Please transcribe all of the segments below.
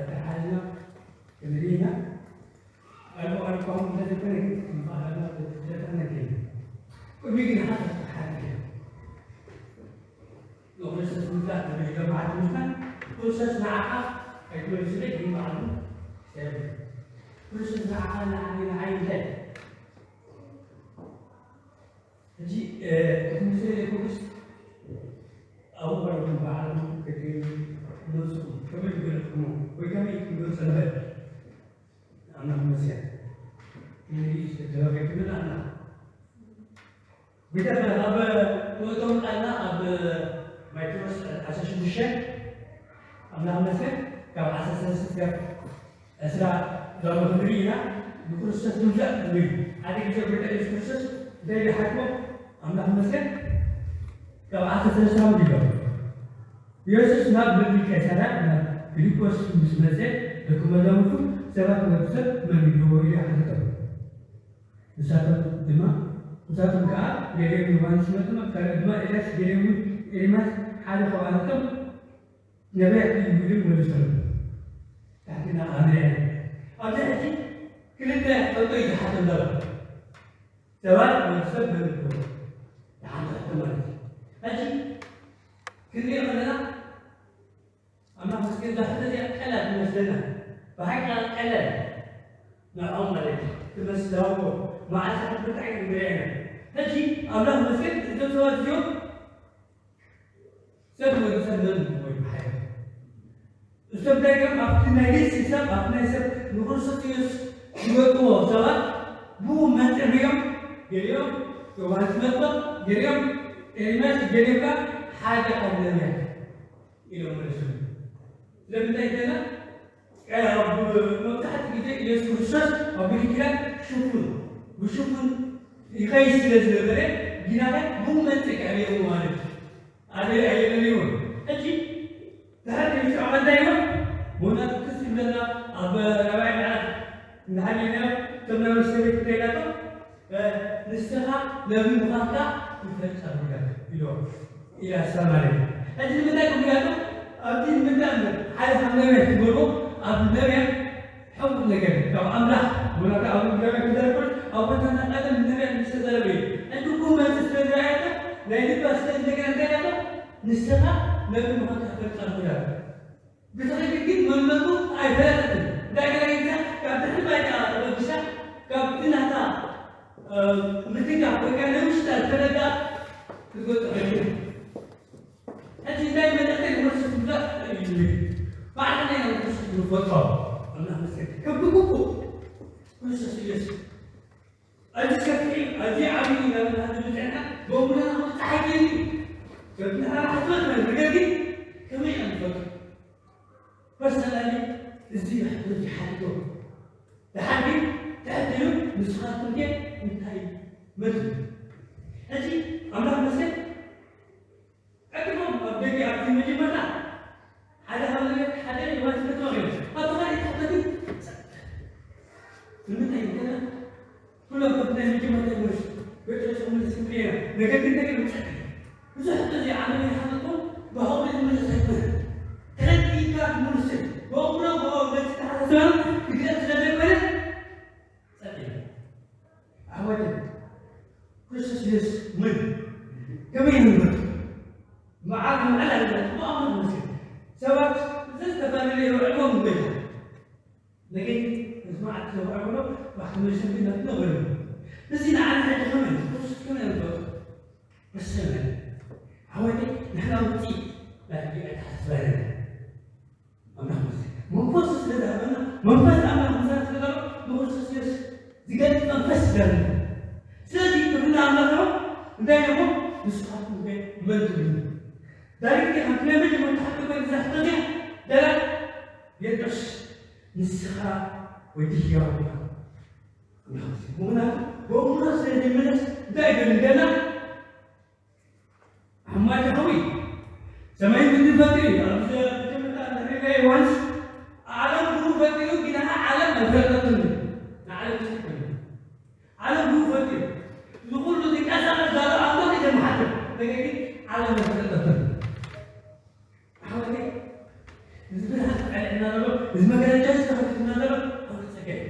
ኣተሓሕዝና ክንርኢ ኢና። ኣልቦ ኣልኳም እንተዘይኮነ ግን ክምባኣልና ዘተነገ ቅድሚ ግን ሓሳብ ሓቂ ንክርስቶስ ምፍላጥ ዝብል ጀማዓ ትምህርትና ክርስቶስ ንዓኻ ኣይትመልስለይ ግን በዓሉ ሰብ ክርስቶስ ንዓኻ ንዓይ ንዓይ እንታይ ሕጂ እቲ ምሳሌ ቁዱስ ኣብኡ ከለኹም በዓል ክትመፁ ከመይ ትገልፅኩሞ ወይ ከመይ ትገልፁ ንኽእል ኣምላኽ መስያ ንርኢ ዝተረፈ ክብል ኣምላኽ ቤተ ኣብ ውእቶም ቃልና ኣብ ማቴዎስ ዓሰርተ ሽዱሽተ ኣምላኽ መስያ ካብ ዓሰርተ ሰለስተ እስካብ ዕስራ ዳሞ ክንርኢ ኢና። ንክርስቶስ ምፍላጥ ዝብል ሓደ ግዜ ጎይታ ኢየሱስ ክርስቶስ እንታይ ኢሉ ሓትሞ ኣምላኽ መስገን ካብ ዓሰርተ ሰለስተ ዓመት ኢሎም ኢየሱስ ናብ ምድሪ ቀይሳርያ ናብ ፊልጶስ ምስ መጸ ደቂ መዛሙርቱ ሰባት ወዲ ሰብ መን ይብልዎ ኢሉ ሓተቶም። ንሳቶም ድማ ንሳቶም ከኣ ገሊኦም ዮሃንስ መጥምቕ ካልኦት ድማ ኤልያስ ገሊኦም እውን ኤርምያስ ሓደ ካብኣቶም ነቢያት እዩ ኢሉ መሊሶም። ታሕትና ኣነ ኣብዚ ሕጂ ክልተ ሕቶ እዩ ዝሓቶም ዘሎ። ሰባት ወዲ ሰብ መን ይብልዎ? ንሓንቲ ሕቶ ማለት እዩ። ሕጂ ክንሪኦ ከለና ኣምላኽ መስገን እዛ ሕቶ እዚኣ ቀላል ትመስለና። ብሓቂ ቀላል ንዕኦም ማለት እዩ ትመስላዎ መዓልቲ ብጣዕሚ ንሪኣ ኢና። ሕጂ ኣምላኽ መስገን እዞም ሰባት እዚኦም ሰብ ወዲ ሰብ መን ወይ ሓይል እሶም እንታይ ገም ኣብቲ ናይ ግልፂ ሰብ ኣብቲ ናይ ሰብ ንክርስቶስ ኢየሱስ ዝመጥዎ ሰባት ብኡ መፅእ እዮም ገሊኦም ዮሃንስ መጥምቕ ገሊኦም ኤርምያስ ገሊኦም ከዓ ሓደ ካብ ነቢያት ኢሎም መለሱ ስለምንታይ ገና መብዛሕቲ ግዜ ኢየሱስ ክርስቶስ ኣብ ብሉይ ኪዳን ሽፉን ብሽፉን ይኸይድ ስለ ዝነበረ ጊናኸ ብኡ መፅእ ክዕብዮም ማለት እዩ ኣበይ ኣየለልይዎ ሕጂ ድሓር ንሽዑ እንታይ ኢሎም መናፍቅስ ይብለና ኣብ ራብዓይ ምዕራፍ እንዳሓሚና እቶም ናይ ሰበይቲ እንታይ ኢላቶ ንስኻ ነቢ ምዃንካ ይፈልጣ ይብላ ኢሎ ኢላ ሳማሪ ሕጂ ንምንታይ ክብላቶ ኣብቲ ንምንታይ ሓደ ካብ ነቢያት ዝበልዎ ኣብ ነቢያት ሕቡእ ነገር ካብ ኣምላኽ ወላዳ ኣብ ገበ ክዘርብር ኣብ ቦታና ቀደም ነቢያት ምስ ተዘረበ እዩ። ሕጂ ኩሉ መልሲ ስለ ዝረኣየቶ ናይ ልባ ስለ ዝነገረ እንታይ ያለ ንስኻ ነቢ ምዃንካ ፈልጣ ይላል። ብትኽክል ግን መንነቱ ኣይፈለጠትን። እንታይ ገለ ግዜ ካብ ድሕሪ ባይታ ተበጊሳ ካብቲ ናታ ምትንካፍ ወይ ከዓ ናይ ውሽጣ ዝፈለጣ ክትገልጾ ፈሊጣ። ሕጂ እንታይ መልእኽተይ ንክርስቶስ ምፍላጥ እዩ ዝብል ባዕልና ኢና ንክርስቶስ ንፈልጦ ኣምላኽ መስገን ከም ብግቡእ ክርስቶስ ኢየሱስ ኣዚ ሰፊሕ ኣዚ ዓብዪ ናብ ናህዚ ብፅዕና በሙና ናኸ ፀሓይ ገይሩ በብንሃራ ሕትመት ማለት ነገር ግን ከመይ ኢና ንፈልጦ ፐርሰናሊ እዚ ሕቶ እዚ ሓቲቶ ድሓር ግን ትሕት ኢሉ ንስኻትኩም ከ እንታይ መን ሕጂ ኣምላኽ መስገን ዕድሞም ኣብ ደገ ኣብቲ መጀመርታ ሓደ ካብ ነገር ሓደ ዮሃንስ መጥምቕ እዮም። ኣብቲ ካልእ ተሕተቲ ንምንታይ እንተና ኩሎም ኣብቲ ናይ መጀመርታ ዩኒቨርሲቲ ቤትሮስ ምልስ ክብሉ ኢና። ነገር ግን ነገር ምጸት ብዙሕ ሕቶ እዚ ዓለም ይሓተቶ ብሃውሪ ዝምልስ ኣይኮነ። ተረዲእካ ትምልስ በእምሮ ብኦ ገጽ ተሓሳስባን ክግለጽ ስለ ዘይኮነ ጸጥ ኢሉ ኣሕዋተይ፣ ክርስቶስ የሱስ መን? ከመይ ንብረት? መዓት መዓል ኣለ ብኣምር መስል ሰባት ዝተፈላለየ ውዕልዎም ንገይሩ። ነገይ እዚ መዓት ዘውዕሎ ባሕቲ መሸቢ ናትና ወይኑ። እዚ ንዓና ሕጂ ከመይ ክርስቶስ ከመይ ንብረት? በሰመ ኣሕዋተይ፣ ንሕና ውፅኢት ናይ ሕጂ ኣይተሓስበና። ኣምላኽ መሲ መንፈስ ስለ ዝሃበና መንፈስ ኣምላኽ ምሳና ስለ ዘሎ ንክርስቶስ የሱስ ዝገልጽ መንፈስ ይደርና። ስለዚ ክፍልና ኣምላኽ ነው እንታይ ነሞ ንስኻትኩም ከ መን ትብሉ? ዳሪክ ከ ሓንቲ ናይ መጀመርታ ሓቂ ኮይን ዝዛሕተዚያ ደላ የጥርስ ንስኻ ወዲ ህያው ምኽንያቱ በእምሮ ስለ ዘይመለስ እንታይ ይደል እንደና ኣሕማድ ሓዊ ሰማይ ምድሪ ፈጢሩ እዩ። ኣብዚ መጀመርታ ንሪኦ ዮሃንስ ዓለም ብኡ ፈጢሩ ግና ዓለም ኣይፈለጠትን እዩ። ንዓለም ይስሕብ እዩ። ዓለም ብኡ ፈጢሩ እዚ ኩሉ ዝንቀሳቐስ ዘሎ ኣምላኽ እዩ ዘመሓድር። ነገር ግን ዓለም ኣይፈለጠትን እዩ። ኣሕዋተይ እዚ ብርሃን ተቐልዕና ዘሎ እዚ መጋረጃ እዚ ተኸፊትና ዘሎ ኣምላኽ ጸጋ እዩ።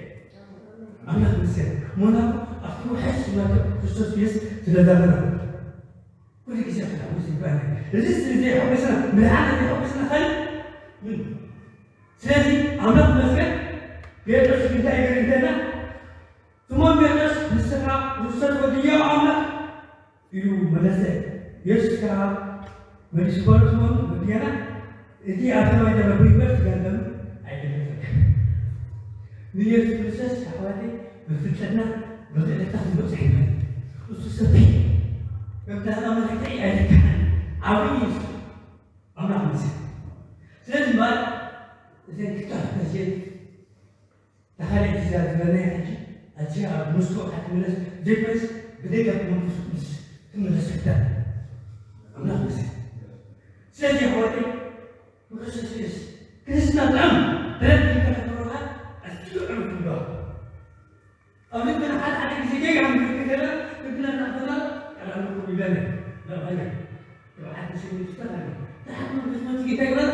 ኣምላኽ ምስጋና። ምኽንያቱ ኣብቲ ውሕስ መርትዖ ክርስቶስ ኢየሱስ ስለ ዘለና። ኩሉ ግዜ ክነውስ ይግባና። እዚ ስለ ዘይሕጉስና፣ ምድሓና ዘይሕጉስና ካልእ ምን? ስለዚ ኣምላኽ መስገን ጴጥሮስ እንታይ ይብል እንተና? ስሞን ጴጥሮስ ንስኻ ክርስቶስ ወዲ ሕያው ኣምላኽ ኢሉ መለሰ። ኢየሱስ ከኣ መሊሱ በሎ፣ ስሞን ወዲ ዮና፣ እቲ ኣብ ሰማይ ዘሎ ብእምበር ስጋን ደምን ኣይገለጸልካን። ንኢየሱስ ክርስቶስ ኣሕዋተይ ብፍልጠትና ብክእለትና ክንበጽሕ ይኽእል። እሱ ሰፊሕ እዩ። ከምታ ኣመልክተይ ኣይልካዕን። ዓብዪ እዩ እሱ። ኣምላኽ ይመስገን። ስለዚ እምበኣር እዘን ክልተ ክልተ እዚአን እታ ካልኣይቲ እዛ ዝበልናያ ሕጂ ኣዚኣ ኣብ ምስትውዓል ትምለስ ዘይኮነስ ብደገፍ መንፈስ ቅዱስ ትምለስ ሕቶ። ኣምላኽ ይመስገን። ስለዚ ኣሕዋተይ ብክርስቶስ ኢየሱስ ክርስትና ጥዑም ተረዲእካ ከተብርሃ ኣዝዩ ጥዑም ትብሎ። ኣብ ልብና ሓደ ሓደ ግዜ ጌጋ ክንብል ከለና ልብና እናፈና ቃል ኣምልኮ ይብለና። ንዕባና ንብዓት ንስም ንፍጠር ኣለና። ድሓር መንፈስ መጽእ እንታይ ይብለና?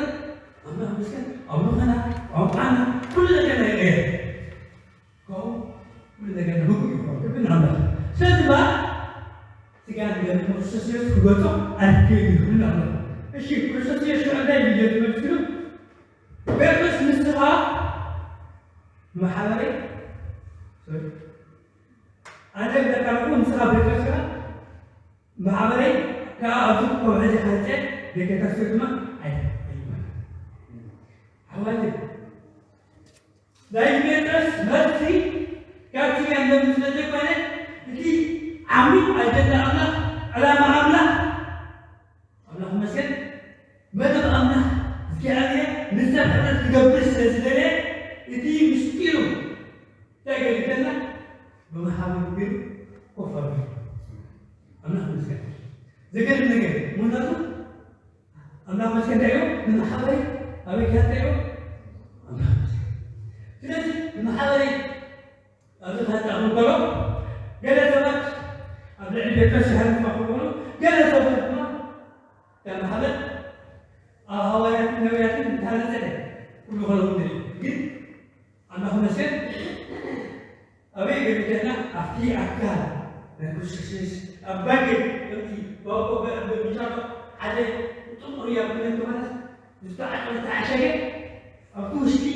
ኣምላኽ ይመስገን፣ ኣምልኾና፣ ቋንቋና፣ ኩሉ ነገርና ይቕየር። ካብኡ ኩሉ ነገርና ብቁዕ ይኸውን። ክብሪ ንኣምላኽ። ስለዚ እምበኣር ስጋን ደምን ክርስቶስ ኢየሱስ ክገልጾ ኣይክእል እዩ። ክብሪ ንኣምላኽ። እሺ፣ ክርስቶስ ኢየሱስ ሽዑ እንታይ ኢሉ ኢየሱስ መሊስሉ? ጴጥሮስ ንስኻ መሓበረይ፣ ሶሪ፣ ኣነ እብለካ ኣለኹ፣ ንስኻ ጴጥሮስ ኢኻ፣ መሓበረይ ከኣ ኣብዚ ከውሒ እዚ ሓንጸ፣ ደገታቱ ድማ ኣይ-፣ ኣይትበል። ኣሕዋተይ፣ ናይ ጴጥሮስ መልሲ ካብ ስጋን ደምን ስለ ዘይኮነ፣ እቲ ዓሚቕ ኣጀንዳ ኣምላኽ፣ ዕላማ ኣምላኽ፣ ኣምላኽ ይመስገን፣ መደብ ኣምላኽ እግዚኣብሔር ንሰብ ሕብረት ክገብር ስለ ዝደለየ፣ እቲ ምስጢሩ እንታይ ገሊጸልና? ብመሓበሩ ገይሩ ኮፍ ኣቢሉ። ኣምላኽ ይመስገን። ዘገርም ነገር፣ ምኽንያቱ ኣምላኽ ይመስገን እንታይ እዩ? ንመሓበሪ ኣበይ ከ እንታይ እዩ? ኣምላኽ ይመስገን። ስለዚ ንመሓበሪ ኣብዚ ከንጻኹም ከሎ፣ ገለ ሰባት ኣብ ልዕሊ ቤተ ክርስቲያን ዝመኽሩ ከሎ፣ ገለ ሰባት ድማ እታ ማሕበር ኣብ ሃዋርያትን ነቢያትን ዝተሃነጸት እያ። ኩሉ ከለዉ ንርኢ። ግን ኣምላኽ ይመስገን፣ ኣበይ ገቢተና? ኣብቲ ኣካል ናይ ክርስቶስ የሱስ ኣብ ባጌት ከምቲ ባኮ በ-፣ በ-፣ ብሻቶ ሓደ ጥሙር እያ ብለን ተኾነስ ዝተዓጠ ዝተዓሸገ ኣብቲ ውሽጢ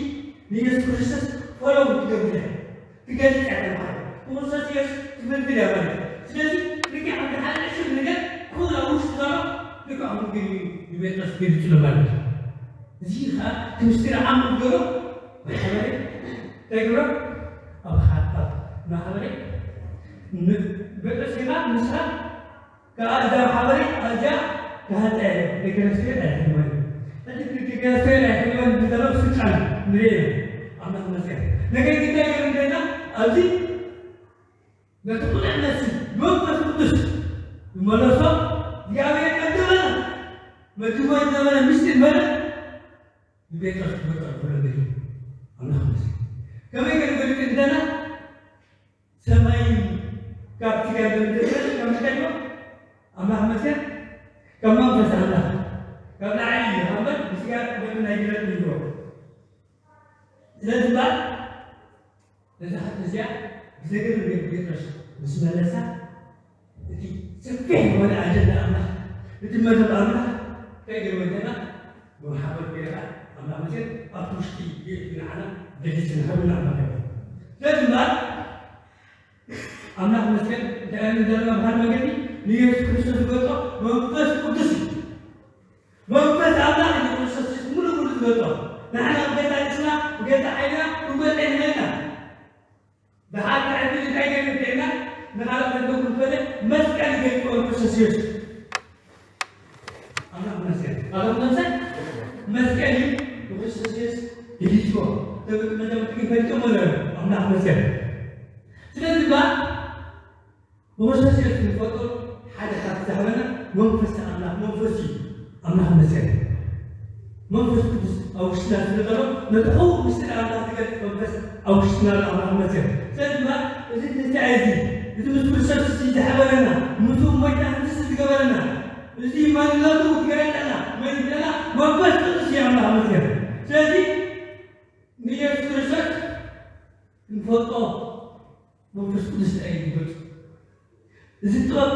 ንየሱስ ክርስቶስ ፎሎው ትገብር እያ፣ ትገልጽ እያ ተባሂሉ። ብክርስቶስ የሱስ ትፍልፍል እያ ማለት እዩ። ስለዚ ልክዕ ከምቲ ሓደ ዕሽግ ነገር ኩሉ ኣብ ውሽጢ ዘሎ ልክዕ ከምኡ ገይሩ እዩ ንጴጥሮስ ገልጽሉ ማለት እዩ። እዚ ኸኣ እቲ ምስጢር ዓሚቕ ገይሩ ማሕበረይ እንታይ ይገብሮ? ኣብ ሓ-፣ ኣብ ማሕበረይ ን-፣ ጴጥሮስ ኢኻ ንስኻ ከኣ እዛ ማሕበረይ ኣዝያ ክሃንጻ እየ፣ ደቂ ኣንስትዮ ኣይሕልወን። ሕጂ ደቂ ኣንስትዮ ኣይሕልወን ብዘለዉ ስልጣን ንርኢ ኢና። ኣምላኽ ይመስገን። ነገር ግን እንታይ ገይሩ እንተኢልና፣ ኣብዚ ነቲ ቁኑዕ መልሲ ብመንፈስ ቅዱስ ዝመለሶ እግዚኣብሔር ከም ዝነበረ መድቦ ዝነበረ ምስጢር መን ንጴጥሮስ ክገልጸሉ ከሎ ንርኢ። ኣምላኽ ይመስገን። ከመይ ገይሩ ገሊጹ እንተና ሰማይን ካብቲ ጋር ምድርን ካብ ምንታይ ድዩ? ኣምላኽ ይመስገን። ካብ መንፈስ ኣምላኽ ካብ ላዕሊ እዩ። ካብ በር ብስጋ ደምን ኣይግለጽን ይብሎ። ስለዚ እምበኣር ነዛ ሕቶ እዚኣ ብዘገርም ጌሩ ጴጥሮስ ምስ መለሳ፣ እቲ ሰፊሕ ዝኾነ ኣጀንዳ ኣምላኽ፣ እቲ መደብ ኣምላኽ እንታይ ገይርዎ ኣለና? ብማሕበር ጌርካ ኣምላኽ መቸም ኣብቲ ውሽጢ ንዓና ገሊጽ ንሃበና ኣምላኽ እዩ። ስለዚ እምበኣር ኣምላኽ መስገን እንታይ እዮም ዘለና? ብሓደ መገዲ ንየሱስ ክርስቶስ ዝገልጾ መንፈስ ቅዱስ እዩ። መንፈስ ኣምላኽ እዩ ንክርስቶስ የሱስ ምሉእ ምሉእ ዝገልጾ። ንሕና ብገዛእ ርእስና፣ ብገዛእ ሓይልና ክንገልጾ ኣይንኽእልን ኢና። ደሓር ትዕቢት እንታይ ገይሩ እንተኢልና፣ ንኻልእ ዘንዶ ክንፈለ መስቀል እዩ ገሊጽዎ ንክርስቶስ የሱስ። ኣምላኽ መስቀል። ኣምላኽ መስቀል። መስቀል እዩ ንክርስቶስ የሱስ ገሊጽዎ። ደቂ መዛሙርቲ ግን ፈልጦም ኣለዉ። ኣምላኽ መስቀል። ስለዚ እባ ብክርስቶስ የሱስ ክንፈልጦ ሓደ ካብቲ ዝሃበና መንፈስ ኣምላኽ መንፈስ እዩ። ኣምላኽ መስቀል። መንፈስ ቅዱስ ኣብ ውሽጥና ስለ ዘሎ፣ ነቲ ሕቡእ ምስጢር ኣምላኽ ዝገልጽ መንፈስ ኣብ ውሽጥና ኣሎ። ኣምላኽ መስቀል። ስለዚ ድማ እዚ ትንሳኤ እዚ፣ እዚ ምስ ክርስቶስ እዚ ዝሓበረና፣ ምስኡ ሞይትና ክንትንስእ ዝገበረና፣ እዚ ማንነቱ ዝገለጸልና፣ መን ዝገለጸልና? መንፈስ ቅዱስ እዩ። ኣምላኽ መስቀል። ስለዚ ፈልጦ መንፈስ ቅዱስ ጥራይ እዩ ዝገልጾ። እዚ ጥበብ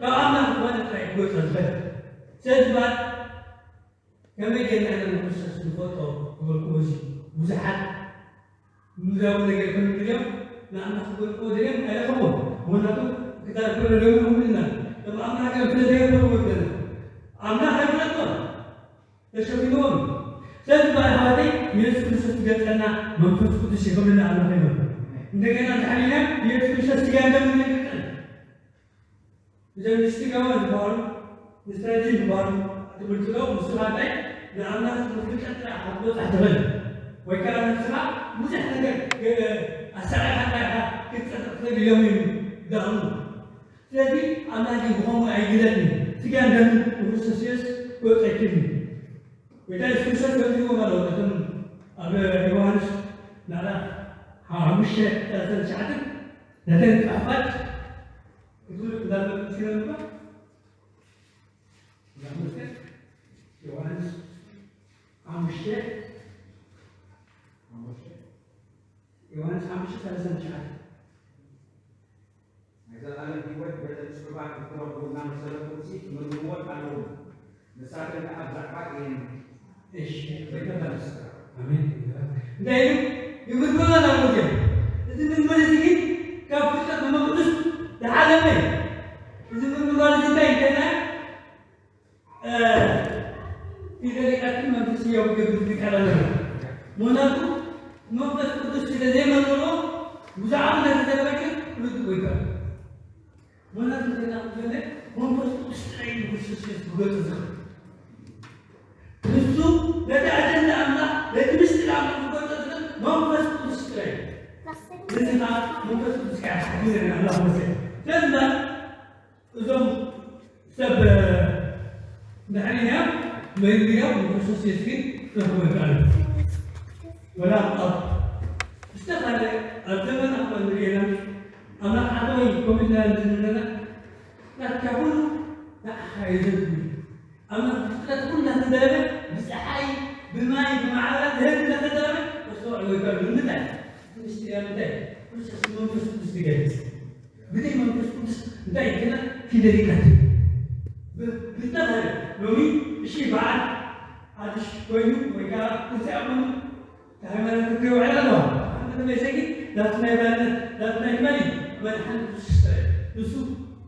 ካብ ኣምላኽ ዝኾነ ጥራይ ክገልጾ ዝኽእል። ስለዚ በዓል ከመይ ጌርና ኢና ንክርስቶስ ንፈልጦ ዝበልክዎ እዚ ብዙሓት ምድራዊ ነገር ከም ንሪኦም ንኣምላኽ ክገልጽዎ ደልዮም ኣይረኸብዎን። ምኽንያቱ ክዛረብ ከሎ ደልዮም ይብሉና። እቶም ኣምላኽ ከም ስለ ዘይፈልጥዎ ይብለና። ኣምላኽ ኣይፈለጥዎን። ተሸፊንዎም እዩ። ስለዚ በዓል ኣሕዋተይ ንየሱስ ክርስቶስ ዝገልጸልና መንፈስ ቅዱስ ይኸብለና ኣሎ ይብል። እንደገና እንድሕር ኢልና ንየሱስ ክርስቶስ ስጋን ደምን ይገልጸልና። እዞም ንስቲጋማ ዝበሃሉ ንስራጅን ዝበሃሉ ትምህርቲ ዶ ንስኻ እንታይ ንኣምላኽ ብፍልጠት ጥራሕ ክትበጽሕ ትኽእል ወይ ከዓ ነብስኻ ብዙሕ ነገር ኣሰራርሓ ጥራይኻ ክትጸድቕ ትኽእል እዮም እዮም ዝኣምኑ። ስለዚ ኣምላኽ ግን ብኸምኡ ኣይግለጥን እዩ። ስጋን ደምን ንክርስቶስ ኢየሱስ ክወጽእ ኣይክእልን እዩ። ጎይታ የሱስ ክርስቶስ ከምዚዎም ኣለዉ። እቶም ኣብ ዮሃንስ ምዕራፍ ሓሙሽተ ሰላሳ ትሽዓተ ነተን ጽሑፋት ክትብሉ እንዳመልክት ስለ ንባ እንዳመልክት ዮሃንስ ሓሙሽተ ዮሃንስ ሓሙሽተ ሰላሳ ትሽዓተ ናይ ዘላለም ህይወት በተን ጽሑፋት ክትረኽቡ እናመሰለኩምሲ ትምርምርዎን ኣለኹም። ንሳተን ከኣ ብዛዕባ እየን። እሺ፣ ዘይተመልስ። ኣሜን። እንታይ ኢሉ? ይምርምር ኣለኹም። እዚ ምርምር እዚ ግን ካብ ፍልጠት መንፈስ ቅዱስ ዝዓለመ እዩ። እዚ ምርምር እዚ እንታይ ይገና? እ፣ ፊደል ይቀትል መንፈስ ህያው ይገብር ዝቀረ ነገር። ምኽንያቱ መንፈስ ቅዱስ ስለ ዘይመርምሮ ብዛዕባ እናተዘረበ ግን ርዱእ ይከውን። ምኽንያቱ እንታይ እናተዘረበ መንፈስ ቅዱስ ጥራይ እዩ ንክርስቶስ ኢየሱስ ክገልጾ ዝኽእል። ንሱ ነቲ ኣጀንዳ ኣምላኽ፣ ነቲ ምስጢር ኣምላኽ ክገልጾ ዝኽእል መንፈስ ቅዱስ ጥራይ እዩ። ነዚ ኸኣ መንፈስ ቅዱስ ከኣ ሓጊዘና ኣምላኽ መስገን። ስለዚ እዞም ሰብ ድሕሪና መግቢያ ንክርስቶስ የሱስ ግን ክረኽቦ ይከኣል። ወላ ኣብ ዝተፈላለየ ኣብ ዘመና እኳ ንርእየና ኣምላኽ ዓበይ ኮሚትና ዝብለና ናትካ ኩሉ ንዓኻ እዩ ዘድሊ። ኣምላኽ ብፍጥረት ኩሉ እናተደረበ ብፀሓይ ብማይ ብማዕበላት ዝህብ እናተደረበ ከስተውዕሎ ይከኣል። ንምንታይ? እቲ ምስጢር ምንታይ? ክርስቶስ መንፈስ ቅዱስ ዝገልጽ። ብዘይ መንፈስ ቅዱስ እንታይ ይከና ፊደል ይቀትል። ብዝተኸለ ሎሚ እሺ በዓል ሓድሽ ኮይኑ ወይ ከዓ ትንሳኤ ኮይኑ ሃይማኖት ክሪኦ ዕላ ኣለዋ። ሓንቲ ተመይሰኪ ዳት ናይ ባርነት ዳት ናይ መሪ መድሓን ንሱ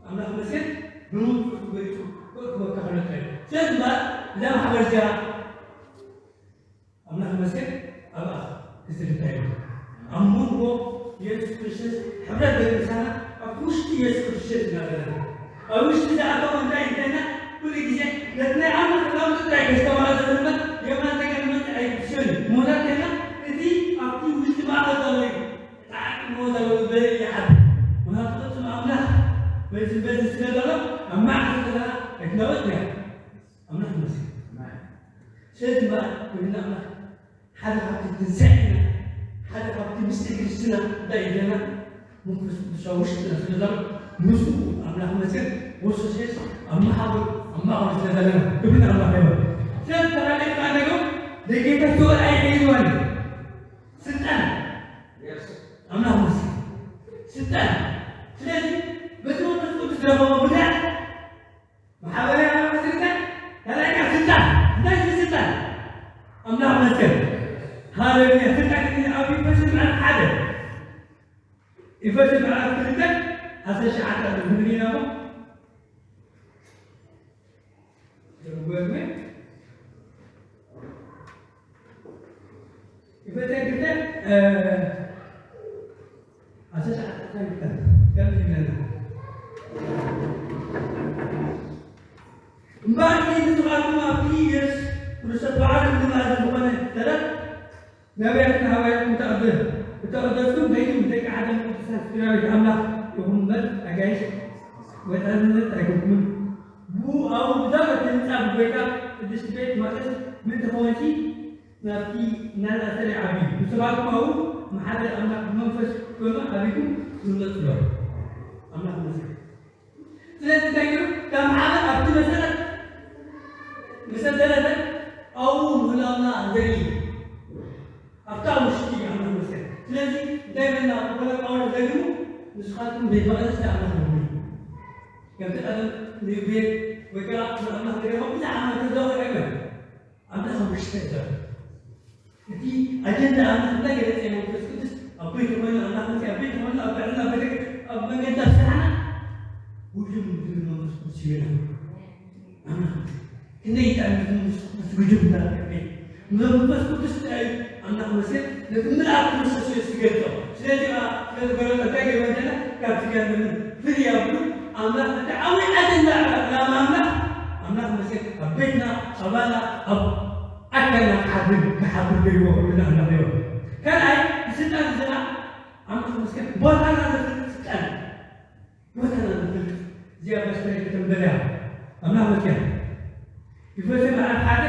ኣምላኽ መስገን ብመንፈሱ ገሊጹ ክወካ ከሎ ጥራይ። ስለዚ እዛ ማሕበር እዚኣ ኣምላኽ ይመስገን ኣብኣ ክትዝርጋ እዩ። ኣብ መንጎ የሱስ ክርስቶስ ሕብረት ብምሳና ኣብ ውሽጢ የሱስ ክርስቶስ ኢና ዘለና። ኣብ ውሽጢ ዝኣተወ እንታይ እንተና ኩሉ ግዜ ነቲ ናይ ኣምላኽ ለውጢ ጥራይ ከስተማቕር ዘለና የማን ተገን መጽ ኣይትስእን። ምኽንያት ከና እቲ ኣብቲ ውሽጢ ማእኸል ዘሎ እዩ። ተዓቂብዎ ዘሎ በሪ ይዓቢ። ምኽንያቱ ቅጽም ኣምላኽ በዚ በዚ ስለ ዘሎ ኣብ ማእኸል ዘለና ኣይትናወጽ እያ። ኣምላኽ ይመስገን። ስለዚ እምበኣር ወድና ኣምላኽ ሓደ ካብቲ ትንሳኤና ሓደ ካብቲ ምስጢር ክርስትና እንታይ ይብለና? መንፈስ ቅዱስ ኣብ ውሽጥና ስለ ዘሎ ምስኡ ኣምላኽ ይመስገን ወሰሴስ ኣብ መሓውር ኣብ ማእኸል ስለ ዘለና ክብሪ ንኣምላኽ ይበል። ስለዚ ተላለየ ከኣ ነገሩ ደጌታ ተወል ኣይሕይዋን ስልጣን ኣምላኽ ይመስገን ስልጣን። ስለዚ በዚ መንፈስ ቅዱስ ዝረኸቦ ብርሃን ማሕበራዊ ኣባላት ስልጣን ካልኣይካ ስልጣን እንታይ እዩ ስልጣን? ኣምላኽ መስገን ሃሌሉያ። ስልጣን ግን ኣብ ኤፌሶን ምዕራፍ ሓደ ኤፌሶን ምዕራፍ ክልተ ዓሰርተ ትሽዓተ ኣሎ ንብሪና እሞ ዘርጎ ይፈተግተ ኣሰሻዓተግተ ከምዚ ይብለና እምበኣር ንስኻትኩም ኣብቲ ኢየሱስ ክርስቶስ በዓል እምኒ መኣዝን ዝኾነ ተረት ነቢያትን ሃዋርያትን እተቐደስኩም ዘይም ደቂ ዓለም ቅዱሳን ስድራቤት ኣምላኽ ኢኹም እምበር ኣጋይሽ ወፃእነት ኣይኮንኩምን። ብኡ ኣብኡ ብዛዕባ እቲ ህንፃ ብጎይታ ቅድስቲ ቤት መቕደስ ምን ተኸወንሲ ናብቲ እናንኣሰረ ዓብዩ ንስኻትኩም ኣብኡ ማሕበር ኣምላኽ ብመንፈስ ኮይኑ ዓቢኩም ትምለሱ ኣለኹም። ኣምላኽ ይመስገን። ስለዚ እንታይ ገይሩ እታ ማሕበር ኣብቲ መሰረት መሰረተ ኣብኡ ምህላውና ዘርኢ ኣብታ ውሽጢ ኣምላኽ ይመስገን። ስለዚ እንታይ በልና፣ ብፖለቲካዊ ዘግቡ ንስኻትኩም ቤተ መቕደስ ኣምላኽ ይኹን። ከምቲ ቀደም ንቤት ወይ ከዓ ንኣምላኽ ገዲፎም ብዙሕ ዓመት ተዘውር ኣይኮነን። ኣምላኽ ኣብ ውሽጢ እዩ ዘሎ። እቲ ኣጀንዳ ኣምላኽ እንታይ ገለጸ? መንፈስ ቅዱስ ኣብ ቤት ኮይኑ፣ ኣምላኽ መሲ ኣብ ቤት ኮይኑ፣ ኣብ ባዕልና፣ ኣብ ቤተ-፣ ኣብ መንገዲ ኣብ ስራሕና ውድም ዝብል መንፈስ ቅዱስ ይብልና። ኣምላኽ ክንደይ ይጥዕም እዚ መንፈስ ቅዱስ ውድም እንዳረከበ። መንፈስ ቅዱስ እንታይ እዩ? ኣምላኽ መስገን ነቲ ምልኣት ክርስቶስ ኢየሱስ ይገልጾ። ስለዚ ኸዓ ስለዚ ገለጾ እንታይ ገይርዎ እንተና ካብቲ ገርምን ፍልይ ኣብሉ ኣምላኽ ነቲ ዓብዪ ኣጀንዳ ዕላማ ኣምላኽ፣ ኣምላኽ መስገን ኣብ ቤትና፣ ኣባና፣ ኣብ ኣካልና ክሓድር፣ ክሓብር ገይርዎ። ኩልና ኣምላኽ ይበል። ካልኣይ፣ ስልጣን እዚ ኸዓ ኣምላኽ መስገን ቦታና ዘፍልጥ ስልጣን እዩ። ቦታና ንፈልጥ። እዚኣ በስተይ ከተንበዳ። ኣምላኽ መስገን። ኤፌሶን ምዕራፍ ሓደ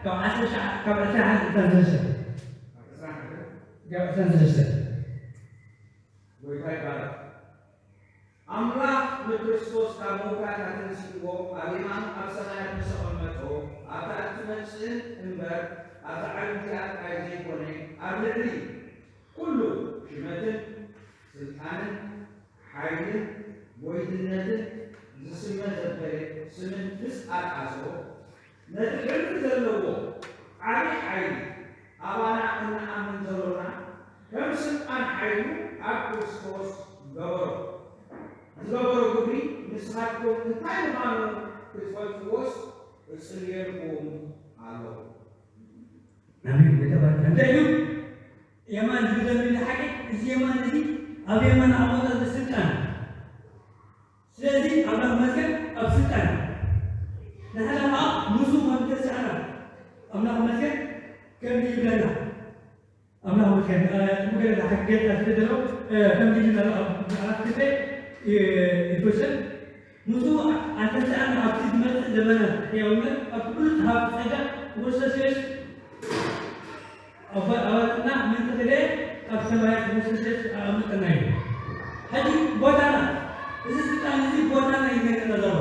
ካብ ዓሰርተ ሸዓ-፣ ካብ ዕስራን ሓደን ክሳብ ሰለስተ። ካብ ዕስራን ሰለስተ። ጎይታ ይባረክ። ኣምላኽ ንክርስቶስ ካብ ምውታት ኣተንሲእዎ ኣብ የማኑ ኣብ ሰማያት ምስ ኣቐመጦ፣ ኣብታ እትመጽእን እምበር ኣብታ ዓለም እዚኣ ጥራይ ዘይኮነ፣ ኣብ ልዕሊ ኩሉ ሽመትን ስልጣንን ሓይልን ጎይትነትን ዝስመ ዘበለ ስምን ምስ ኣርኣሶ፣ ነቲ ሕልፊ ዘለዎ ዓቢ ሓይሊ ኣባና እንኣምን ዘሎና ከም ስልጣን ሓይሉ ኣብ ክርስቶስ ገበሮ። ዝገበሮ ግብሪ ንስኻትኩም እንታይ ምዃኑ ክትፈልጥዎስ እጽልየልኩም ኣለኹ። ኣሜን። ጎይታ ይባርክ። እንታይ እዩ? የማን ዝብለኒ ሓቂ፣ እዚ የማን እዚ ኣብ የማን ኣቐመጠ ስልጣን። ስለዚ ኣምላኽ መስገን ኣብ ስልጣን። ንሕና ኸዓ ምስኡ ከም ዝተሳእና ኣምላኽ መስገን ከምዚ ይብለና። ኣምላኽ መስገን፣ እ፣ ጽቡቕ ገለ ዝሓግዘና ስለ ዘሎ፣ እ፣ ከምዚ ይብለና ኣብ ምዕራፍ ክልተ፣ እ፣ ኤፌሶን ምስኡ ኣተንስኣና ኣብቲ ዝመጽእ ዘመናት ሕያውነት፣ ኣብቲ ብሉጽ ሃብቲ ጸጋ ክርስቶስ የሱስ ኣባ-፣ ኣባትና ምእንቲ ክልኤ ኣብ ሰማያት ክርስቶስ የሱስ ኣቐምጠና እዩ። ሕጂ ቦታና፣ እዚ ስልጣን እዚ ቦታና እዩ ዘነና ዘሎ።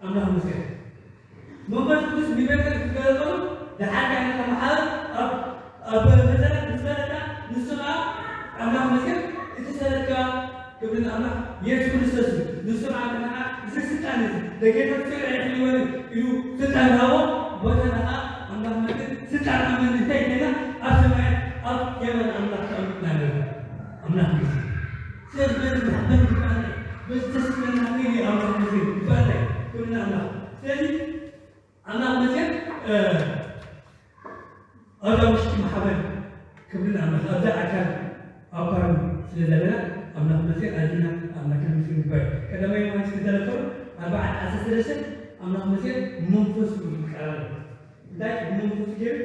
ኣምላኽ ይመስገን። መንፈስ ቅዱስ ንቤተር ዝገለጸሉ ደሓር ካህናት ኣመሓር ኣብ፣ ኣብ መሰረት ምስ ፈለጠ ንሱ ኸዓ ኣምላኽ ይመስገን እቲ ሰለጥካ ክብሪ ንኣምላኽ የሱስ ክርስቶስ እዩ። ንሱ ኸዓ ንዓና እዚ ስልጣን እዚ ለጌታ ትሰግር ኣይሕልወን ኢሉ ስልጣን ሃቦ። ቦታና ኸዓ ኣምላኽ ይመስገን ስልጣን ኣመን እንታይ ኢልና ኣብ ሰማያት ኣብ የማን ኣምላኽ ተቐሚጥና ኣለና። ኣምላኽ ይመስገን። ስለዚ በዚ ዝሓበን ይባል በዚ ደስ ዝብለና ከይዲ ኣምላኽ ይመስገን ይባል ክብሪ ንኣምላኽ። ስለዚ ኣምላኽ ይመስገን፣ እ፣ ኣብዛ ውሽጢ ማሕበር ክብሪ ንኣምላኽ፣ ኣብዛ ኣካል ኣብ ፓርላማ ስለ ዘለና ኣምላኽ ይመስገን ኣዚና ኣምላኽ ይመስገን ይባል። ቀዳማይ ዮሃንስ ክልተ ኣርባዕተ ዓሰርተ ሰለስተ ኣምላኽ ይመስገን መንፈሱ ይቃል ኣሎ። እንታይ ብመንፈሱ ገይሩ?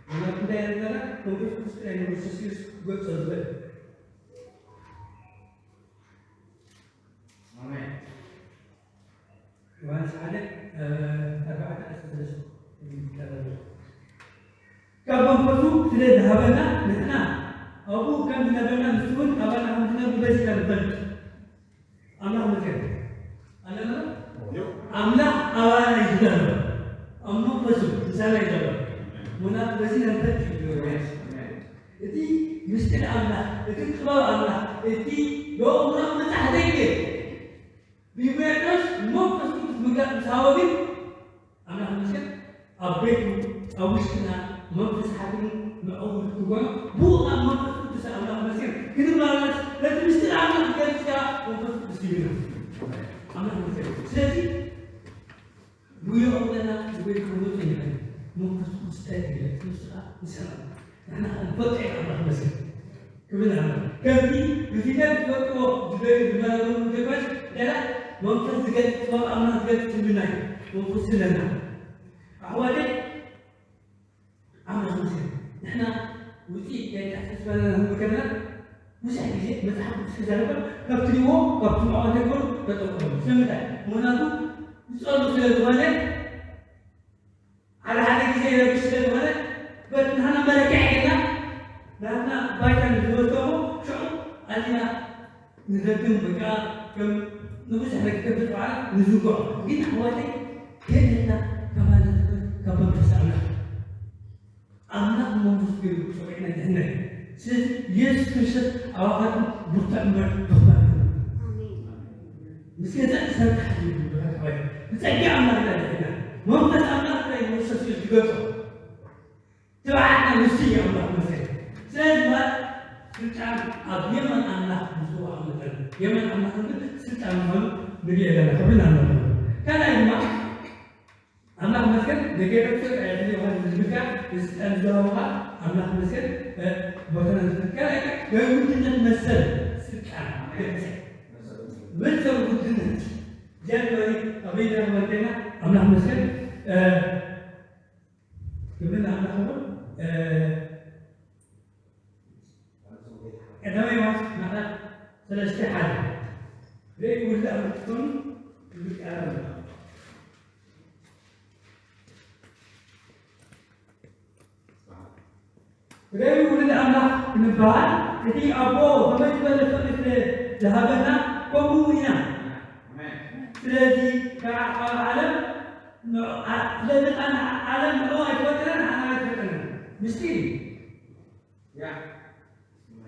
ኣምላኽ እንታይ ያደረገ? መንፈስ ቅዱስ ጥራይ ነው ኢየሱስ ክርስቶስ ክገልጾ ዝኽእል። ኣሜን። ዮሃንስ ሓደ፣ እ፣ ኣርባዕተ ዓሰርተ ሰለስተ። ካብ መንፈሱ ስለ ዝሃበና ንሕና ኣብኡ ከም ዝነበርና ንሱ እውን ኣባና ከም ዝነብር በዚና ንፈልጥ። ኣምላኽ መቸም ኣለና። ኣምላኽ ኣባና እዩ ዘሎ። ኣብ መንፈሱ ምሳና እዩ ዘሎ። ምናልባት በዚ ነንፈት እዩ። እቲ ምስጢር ኣምላኽ፣ እቲ ጥበብ ኣምላኽ፣ እቲ ብኣእምሮ ምብጻሕ ዘይክእል ብጴጥሮስ መንፈስ ቅዱስ ምግላጽ ምስ ሃቦ ግን ኣምላኽ ይመስገን፣ ኣብ ቤቱ፣ ኣብ ውሽጥና መንፈስ ሓኪሙ ምዕቡል ክኾኖ፣ ብኡ ኣብ መንፈስ ቅዱስ ኣምላኽ ይመስገን ክንመላለስ፣ ነቲ ምስጢር ኣምላኽ ዝገልጽ ከኣ መንፈስ ቅዱስ ሂብና። ኣምላኽ ይመስገን። ስለዚ ጉዮ ኣለና ወይ ክህሉ ይኽእል። መንፈስ ቅዱስ እንታይ ይገልጽ? ንሱ ከኣ ንሰላም። ንሕና ክንፈልጦ ኢና ኣምላኽ ይመስገን። ክብሪ ንኣምላኽ። ከምቲ ብፊደል ትፈልጥዎ ዝደልዩ ዝመላለሙ ጀጋሽ፣ ገና መንፈስ ዝገልጽ፣ ጥበብ ኣምላኽ ዝገልጽ ህልውና እዩ። መንፈስ ህለና። ኣሕዋተይ፣ ኣምላኽ ይመስገን። ንሕና ውጽኢት ናይ ኣተሓሳስባና ክንብል ከለና፣ ብዙሕ ግዜ መጽሓፍ ቅዱስ ክዛረበ ካብ ትሪእዎ፣ ካብ ትስምዕዎ እንተይኮነ ተጠንቀቑ። ስለምንታይ? ምኽንያቱ ዝጸሉ ስለ ዝኾነ፣ ሓደ ሓደ ግዜ ይረብሽ ስለ ዝኾነ፣ በቲ ንሕና መለክዒ ጌርና፣ ናትና ባይታ ንዝወስዶ እሞ፣ ሽዑ ኣዚና ንደግም፣ በቃ፣ ከም ንብዙሕ ነገር ከም ተጽዋዕና ንዝንግዖ። ግን ኣሕዋተይ፣ ገለ ኢልና ካባና ዝብል ካብ መንፈስ ኣምላኽ። ኣምላኽ መንፈስ ጸዊዕና ድሕነት። ስለዚ ኢየሱስ ክርስቶስ ኣባኻትኩም ብርቱዕ እምበር ድኹማት ኣይኮነን። ምስ ገዛእ ሰብ ክሓድግ ይብሉ። ብጸጋ ኣምላኽ ኢና ድሕና። መንፈስ ኣምላኽ ጥራይ ንክርስቶስ ኢየሱስ ዝገጾ። ትብዓትና ንሱ እዩ ኣምላኽ መሰል። ስለዚ ማለት ስልጣን ኣብ የመን ኣምላኽ ንዝወሃብ መጠን የመን ኣምላኽ ግን ስልጣን ምዃኑ ንርኢ ኣለና። ክብሪ ንኣምላኽ ይኹን። ካልኣይ ድማ ኣምላኽ መስገን ደገረቱ ኣይሕሊ ዮሃን ዝብልካ ንስልጣን ዝወሃብካ ኣምላኽ መስገን ቦታና ዝፍልካ ናይ ውድነት መሰል ስልጣን ገጽ መሰል ውድነት ጀርመኒ ኣበይና መርገና ኣምላኽ መስገን ክብርን ኣምላኽ ይኹን። ቀዳማይ ዮሃንስ ምዕራፍ ሰለስተ ሓደ ርእዩ ውልድ ኣምላኽ ትኾኑ ይቃረብ ርእዩ ውልድ ኣምላኽ ክንበሃል እቲ ኣቦ ከመይ ዝበለ ፍቕሪ ስለ ዝሃበና ከምኡ ኢና። ስለዚ ከዓ ካብ ዓለም ንዑ- ዓ- ስለዚ ከዓ ንዓ- ዓለም ንዑ ኣይፈጠረን ንዓና ኣይፈጠረን ምስጢር እዩ።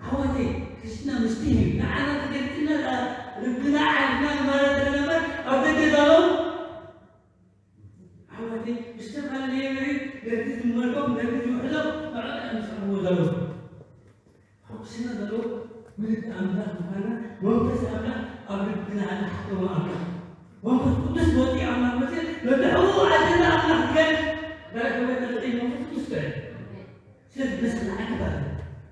ኣሕዋተይ ክርስትና ምስጢር እዩ። ንዓና ተገልጽና ልብና ዓርፍና ንማለት ተነበር ኣብ ደገ ዘለዉ ኣሕዋተይ ብዝተፈላለየ መሬት ነቲ ዝመልኮም ነቲ ዝውሕዞም ንዕኦም እዮም ዝጸርፍዎ ዘለዉ። ሕጉስና ዘለዉ ውልድ ኣምላኽ ምዃንና መንፈስ ኣምላኽ ኣብ ልብና ኣለ ሓተሞ ኣምላኽ መንፈስ ቅዱስ ወፂኡ ኣምላኽ መፅእ ነቲ ሕቡእ ኣጀንዳ ኣምላኽ ዝገልፅ ዳግመ ተርኢ መንፈስ ቅዱስ ትዕል ስለዚ በስና ኣይተባለ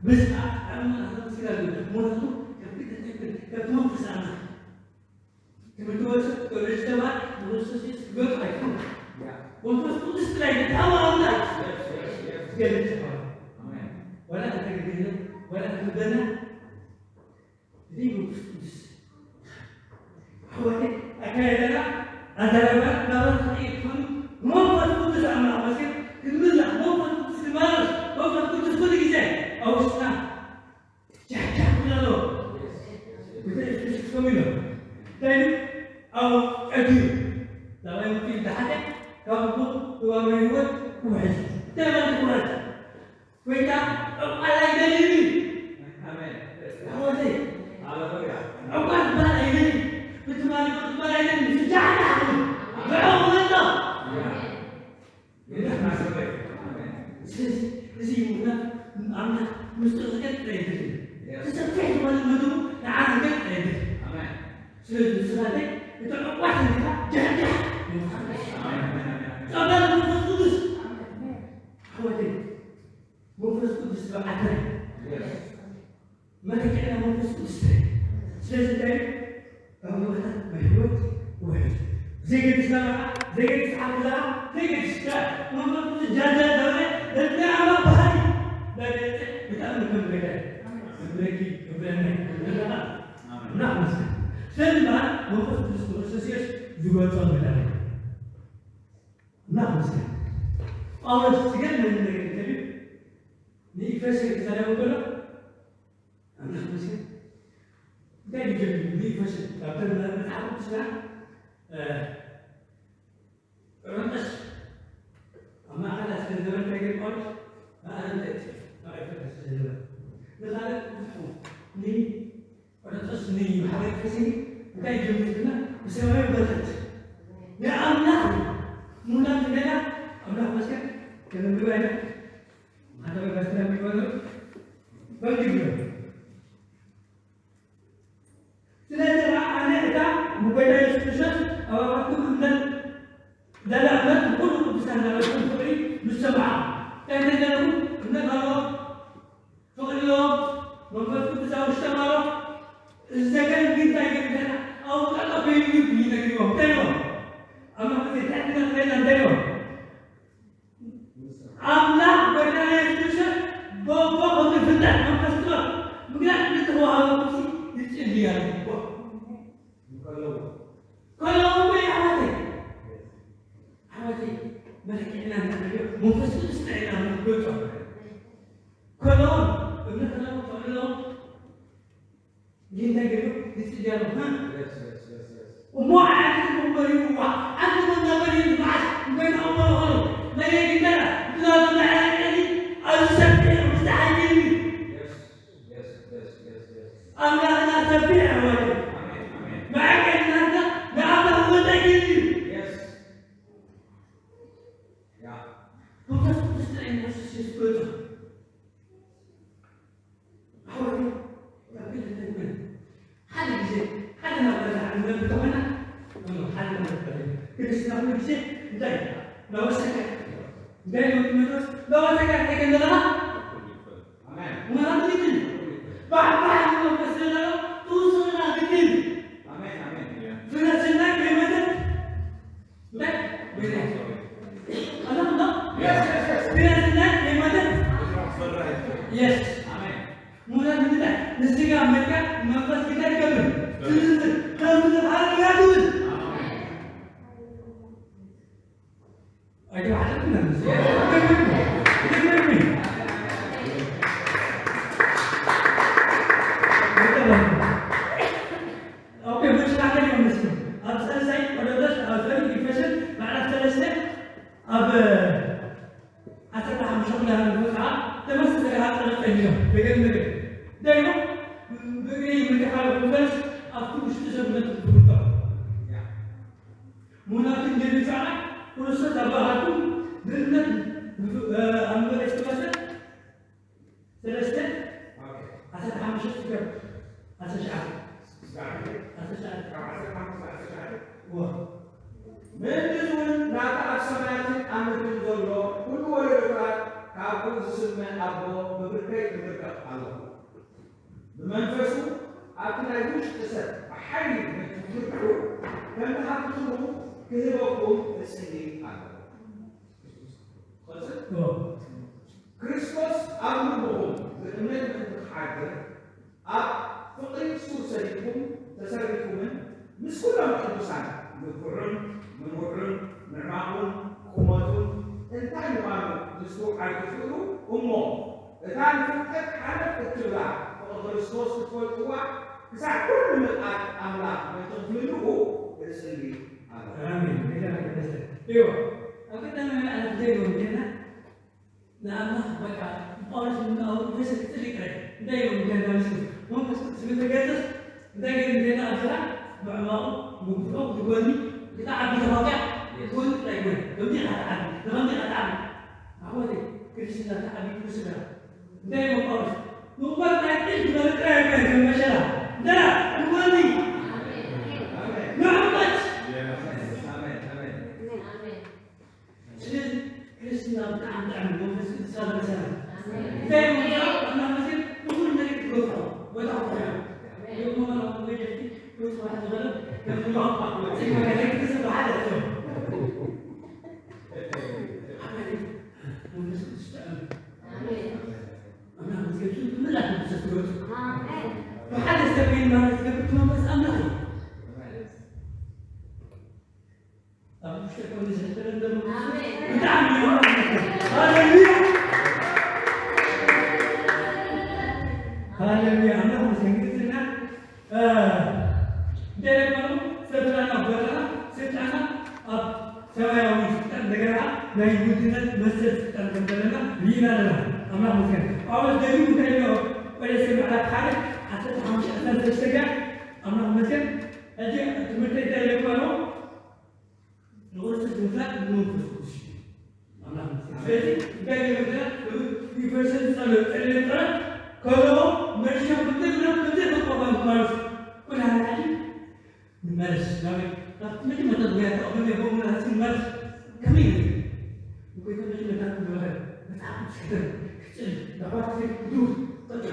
በስና ኣምና ተመስላ ምክንያቱ ከብቲ ተትክል ከብቲ መንፈስ ኣምላኽ ትምህርቲ ወሰድ ኮሌጅ ተማር ንክርስቶስ ኢየሱስ ክገጡ ኣይኮኑ መንፈስ ቅዱስ ጥራይ ንታማ ኣምላኽ ዝገልፅ ይኸውን ወላ እንተግድህና ወላ እንተበና እዚ መንፈስ ቅዱስ ኣሕዋተይ ኣካየደና ኣዛረባ ናባና ከይድ ትኾኑ መንፈስ ቅዱስ ኣምላኽ መሲል ክንምላኽ መንፈስ ቅዱስ ክንማለስ መንፈስ ቅዱስ ኩሉ ግዜ ኣብ ውሽጥና ጃሕጃሕ ክብል ኣለዎ ጉዳይ ስክስቶም ኢሎ እንታይ ኢሉ ኣብ ቀዲሩ ናባይ ምክል ዝሓተ ካብ ልቡ እዋመ ህይወት ክውሕዝ እንታይ ማለት ክውሕዝ ወይ ከዓ ዕቋል ኣይደልን እዩ ኣወዘይ ዕቋል ዝበሃል ኣይደልን ብትማሊ ዕቋል ኣይደልን ስጃሕና ብዕቑ መጣ ስለዚ እዚ ምኽንያት ኣምላኽ ምስጢር ክገልጥ ኣይደልን ተሰፊሕ ዝበለ መደቡ ንዓና ክገልጥ ኣይደልን ስለዚ ንስኻ እቲ ዕቋል እንዲኻ ጃሕጃሕ ጸበል መንፈስ ቅዱስ ኣሕዋተይ መንፈስ ቅዱስ ዝበዓተ መለክዕና መንፈስ ቅዱስ ስለዚ እንታይ ካብ መባታት ናይ ህይወት ውሕድ ዘይገድስ ናባኻ ዘይገድስ ሓፍዛ ዘይገድስ መንፈስ ቅዱስ ጃጃ ዳበለ ነትና ኣባ ባህሪ ዳገለጸ ብጣዕሚ ከም ገዳይ ክብረኪ ክብረና ክብረና እና መስል ስለዚ በዓል መንፈስ ቅዱስ ክርስቶስ ኢየሱስ ዝገልጾ መዳን እና መስል ጳውሎስ ዝገርመኒ ነገር እንተልዩ ንኢፈሰ ክዛረቡ ከሎ ኣምላኽ መስገን እንታይ ይገብር ንኢፈሰ ካብተን መጽሓፍ ቅዱስና ቆሮንቶስ ኣብ ማእኸላ ስለ ዝበረ እንታይ ገይሩ ጳውሎስ ንኣረምተ ኣብ ኤፌሶን ስለ ዝበረ ንኻልእ ብዙሕ ንቆሮንቶስ ንማሕበር ኤፌሶን እንታይ ይገብር ዝብልና ብሰማያዊ በረኸት ናይ ኣምላኽ ሙላት እንደና ኣምላኽ መስገን ከነንብባ ኢና ሓደ በስለ የሚሆነው በምድር ነው። ስለዚህ አነ እታ ሙገዳ የሱስ ክርስቶስ አባባቱ እምነት ለላ እምነት ሁሉ ቅዱሳን ነበርኩም ፍቅሪ ምሰማዓ ከእንደገለሙ እምነት አለው ፍቅሪ ለው መንፈስ ቅዱስ አውሽ ተማሮ እዚ ነገር ግን ታይገርገና አውቃለሁ በይሉ ይነግሪዎም ተይዎም አምላክ ዜ ታይትና ታይና ተይዎም ኣምላኽ ጎይታና የሱስ ክርስቶስ በቦ ከም ዝፍለጥ መንፈስ ጥበብ ምግላጽ ዝተዋሃበ ቁሲ ይጽልይ ኣለዎ። ከለዉ ወይ ኣሕዋተይ ኣሕዋተይ መለኪዕና እንተሪኦ መንፈስ ቅዱስ ጥዕና ምግልጾ ከለዎም እምነት ኣለዎም ፈቅድለዎም ጌታ ገይሩ ይጽልያሉ እሞ ዓዲ እምበሪዋ ዓዲ መናበሪ መዓስ እንበና እምበረኸሉ መለይ ግንበራ ብዛቱ መዕረቀኒ ኣብዚ ሰፊሕ ክርስትና ኩሉ ግዜ እንታይ እዩ? እናወሰከ። እንታይ እዩ ጢሞቴዎስ? እናወሰከ እንታይ ከም ዘለና? ኣሜን። ምዃኑ ግድን እዩ። ባዕባዕ መንፈስ ዘለና ትውስና ግድን እዩ። ኣሜን፣ ኣሜን። ፍረ ስናይ ከይመተት እንታይ? ኣላ እንዶ? Yes, yes, yes. ፍረ ስናይ ከይመተት? Yes. ኣሜን። ምኽንያቱ እንታይ? ንስጋ መልክዕ መንፈስ ግን ኣይገብርን። ትዝዝር ከም ዝብል ሓረጋግጽ። ኣይተባሕተትን ነብስ። ይገርም። ይገርም። ኦኬ፣ መሽናዕተን እዮም ምስሉ። ኣብ ሳልሳይ ቆሮንቶስ፣ ኣብ፣ ሶሪ፣ ኤፌሶን ምዕራፍ ሰለስተ ኣብ ዓሰርተ ሓሙሽተ ክፍለ ሃገር ከዓ ተመሳሳሊ ሃፀ ቀይሮም። ደገም ደገም። ዳይሞ ብእግሪ ምንቅሓ ኮንፈረንስ ኣብቲ ውሽጢ ሰብነት ትፍርቶ። ምሁናትን ጀሚር ከዓ ክርስቶስ ኣባሃኩም ብእምነት ኣብ መሬት ትመስል ሰለስተ ዓሰርተ ሓሙሽተ ክፍለ ዓሰርተ ሸዓተ ዓሰርተ ሸዓተ እዋ። ምእንቲ እውን ናታ ኣብ ሰማያትን ኣብ ምድርን ዘሎ ኩሉ ወለዶታት ካብኡ ዝስመ ኣቦ ብብርከይ እምልከፍ ኣለኹ። ብመንፈሱ ኣብቲ ናይ ውሽጢ ሰብ ብሓይሊ ነቲ ዝግብዑ ከም ዝሃብትሉ ክህበኩም እጽሊ ኣለኹ። ቐጽል። እዋ። ክርስቶስ ኣብ ልብኹም ብእምነት ምእንቲ ክሓድር ኣብ ፍቕሪ ሱር ሰዲድኩም ተሰሪትኩምን ምስ ኩሎም ቅዱሳን ንፍዑን ንውዑን ንዕማቑን ቁመቱን እንታይ ምዃኑ ምስትውዓል ክትኽእሉ እሞ እታ ንፍልጠት ሓለፍ እትብላ ፍቕሪ ክርስቶስ ክትፈልጥዋ ክሳዕ ኩሉ ምልኣት ኣምላኽ ምእንቲ ክትምልኡ እጽሊ ኣለኹ። ኣሜን። ጌታ ይመስገን። እዮ፣ ኣብ ቀዳማይ ምዕራፍ እንታይ ኢሎም ጌና ንኣምላኽ በቃ ጳውሎስ ንኣው ንፈሰ ክጽሊ ጥራይ እንታይ ኢሎም ጌና ምስ መንፈስ ቅዱስ ምስ ተገዘስ እንታይ ገይሩ ጌና ኣብዝራ ምዕማቑ ምግፍዖ ንጎኒ ክተዓቢ ተዋቅያ ጎኒ ጥራይ ጎኒ ከምዚ ኢኻ ትዓቢ ንኸምዚ ኢኻ ትዓቢ ኣሕዋተይ ክርስትና ተዓቢ ስድራ እንታይ ኢሎም ጳውሎስ ምቕባል ናይ ጥል ዝበለ ጥራይ ኣይኮነ ከም መሸላ እንተና ንጎኒ ንዕቀት ስለዚ ክርስትና ብጣዕሚ ብጣዕሚ መንፈስ ቅዱስ ኣበሰና እንታይ ኢሎም ጳውሎስ እናመሰል ንኹሉ ነገር ትገፍዖ ቦታ ክኾና የሞ መላኹ መጀርቲ ክወጽ ዋሕድ ዝበለ ከም ዝባባ ጽልመ ከለይ ክትስብ ሓደ መንፈስ ቅዱስ ተኣምን። ኣምላኽ ምስገድሱ ብምላሽ መንፈስ ትወጽእ። ብሓደ ሰብ ከይድ ማለት ዝገብር እቲ መንፈስ ኣምላኽ እዩ። ኣብ ውሽጢ ኮይኑ ዝሕብረን ዘሎ መንፈስ ኣሜን። ብጣዕሚ እዩ። ሃሌሉያ። ሃሌሉያ። ኣምላኽ ምስገድሱ እና እንተደኣ ስልጣን ኣብ ቦታና ስልጣና ኣብ ሰማያዊ ስልጣን እንደገና ናይ ውድነት መሰል ስልጣን ከም ዘለና ርኢና ኣለና። ኣምላኽ መስገን። ጳውሎስ ደጊሙ እንታይ ኢሎ? ቆሎሴ ምዕራፍ ሓደ ዓሰርተ ሓሙሽተ ዓሰርተ ሰለስተ ጋር ኣምላኽ መስገን። ሕጂ ትምህርቲ እንታይ ኢለኩም ኣሎ? ንክርስቶስ ምፍላጥ ብመንፈስ ቅዱስ እዩ። ኣምላኽ ይመስገን። ስለዚ እንታይ ገይሩ ገና ንጉስ ይፈርሰን ዝጸለዮ ጸለዮ ጥራይ ከለዎ መሪሾም ብትግርም ብትግርም ቆባን ማለት ኩላና ሕጂ ንመለስ ናበይ ናብቲ መጀመርታ ጉያ ተቐበልናዮ ብኡ ንመለስ ከመይ እዩ? ንጎይታ መጀመርታ ክንበኸል መጽሓፍ ቅዱስ ክተን ክጽል ናባቲ ክዱር በቃ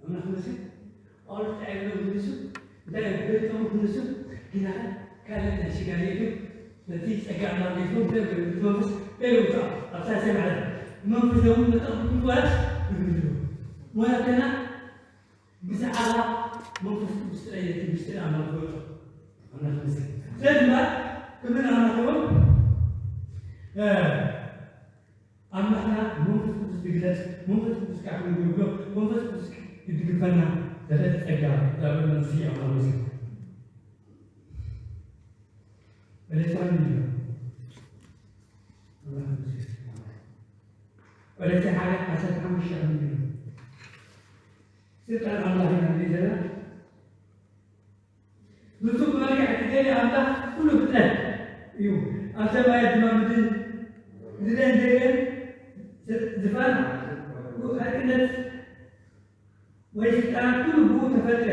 ኣምላኽ መስል ጳውሎስ እንታይ ይብሎ ንሱ እንታይ ይብሎ ንሱ ግና ካልእ ናይ ስጋ ሌሉ ነቲ ጸጋ ኣምላኽ ጌትኩም እንታይ ይብሎ እቲ መንፈስ እንታይ ይብሎ ኣብ ሳልሳይ ማለት እዩ። መንፈስ ደሞ መጠቕም ክትዋስ ይብሉ ሞላትና ብዛዕባ መንፈስ ቅዱስ ጥራይ ነቲ ምስጢር ኣምላኽ ዝወጾ ኣምላኽ መስል ስለዚ ድማ ክብል ኣምላኽ ይሆን ኣምላኽና መንፈስ ቅዱስ ዝግለጽ መንፈስ ቅዱስ ከዓ ክንግብሎ መንፈስ ቅዱስ ክድግፈና ዘለ ጸጋ ዛበለ ንስያ ማለት እዩ። በለሳን እዩ። በለሳ ሓደ ዓሰርተ ሓሙሽተ እዩ። ስልጣን ኣምላኽ ኢና ንርኢ ዘለና። ንሱ ብመልክዕ እቲ ገለ ኣምላኽ ኩሉ ፍጥረት እዩ። ኣብ ሰማያት ድማ ምድርን ዝርአን ዘይርአን ዝፋን ሓቅነት ወይ ስልጣናት ኩሉ ብኡ ተፈጥረ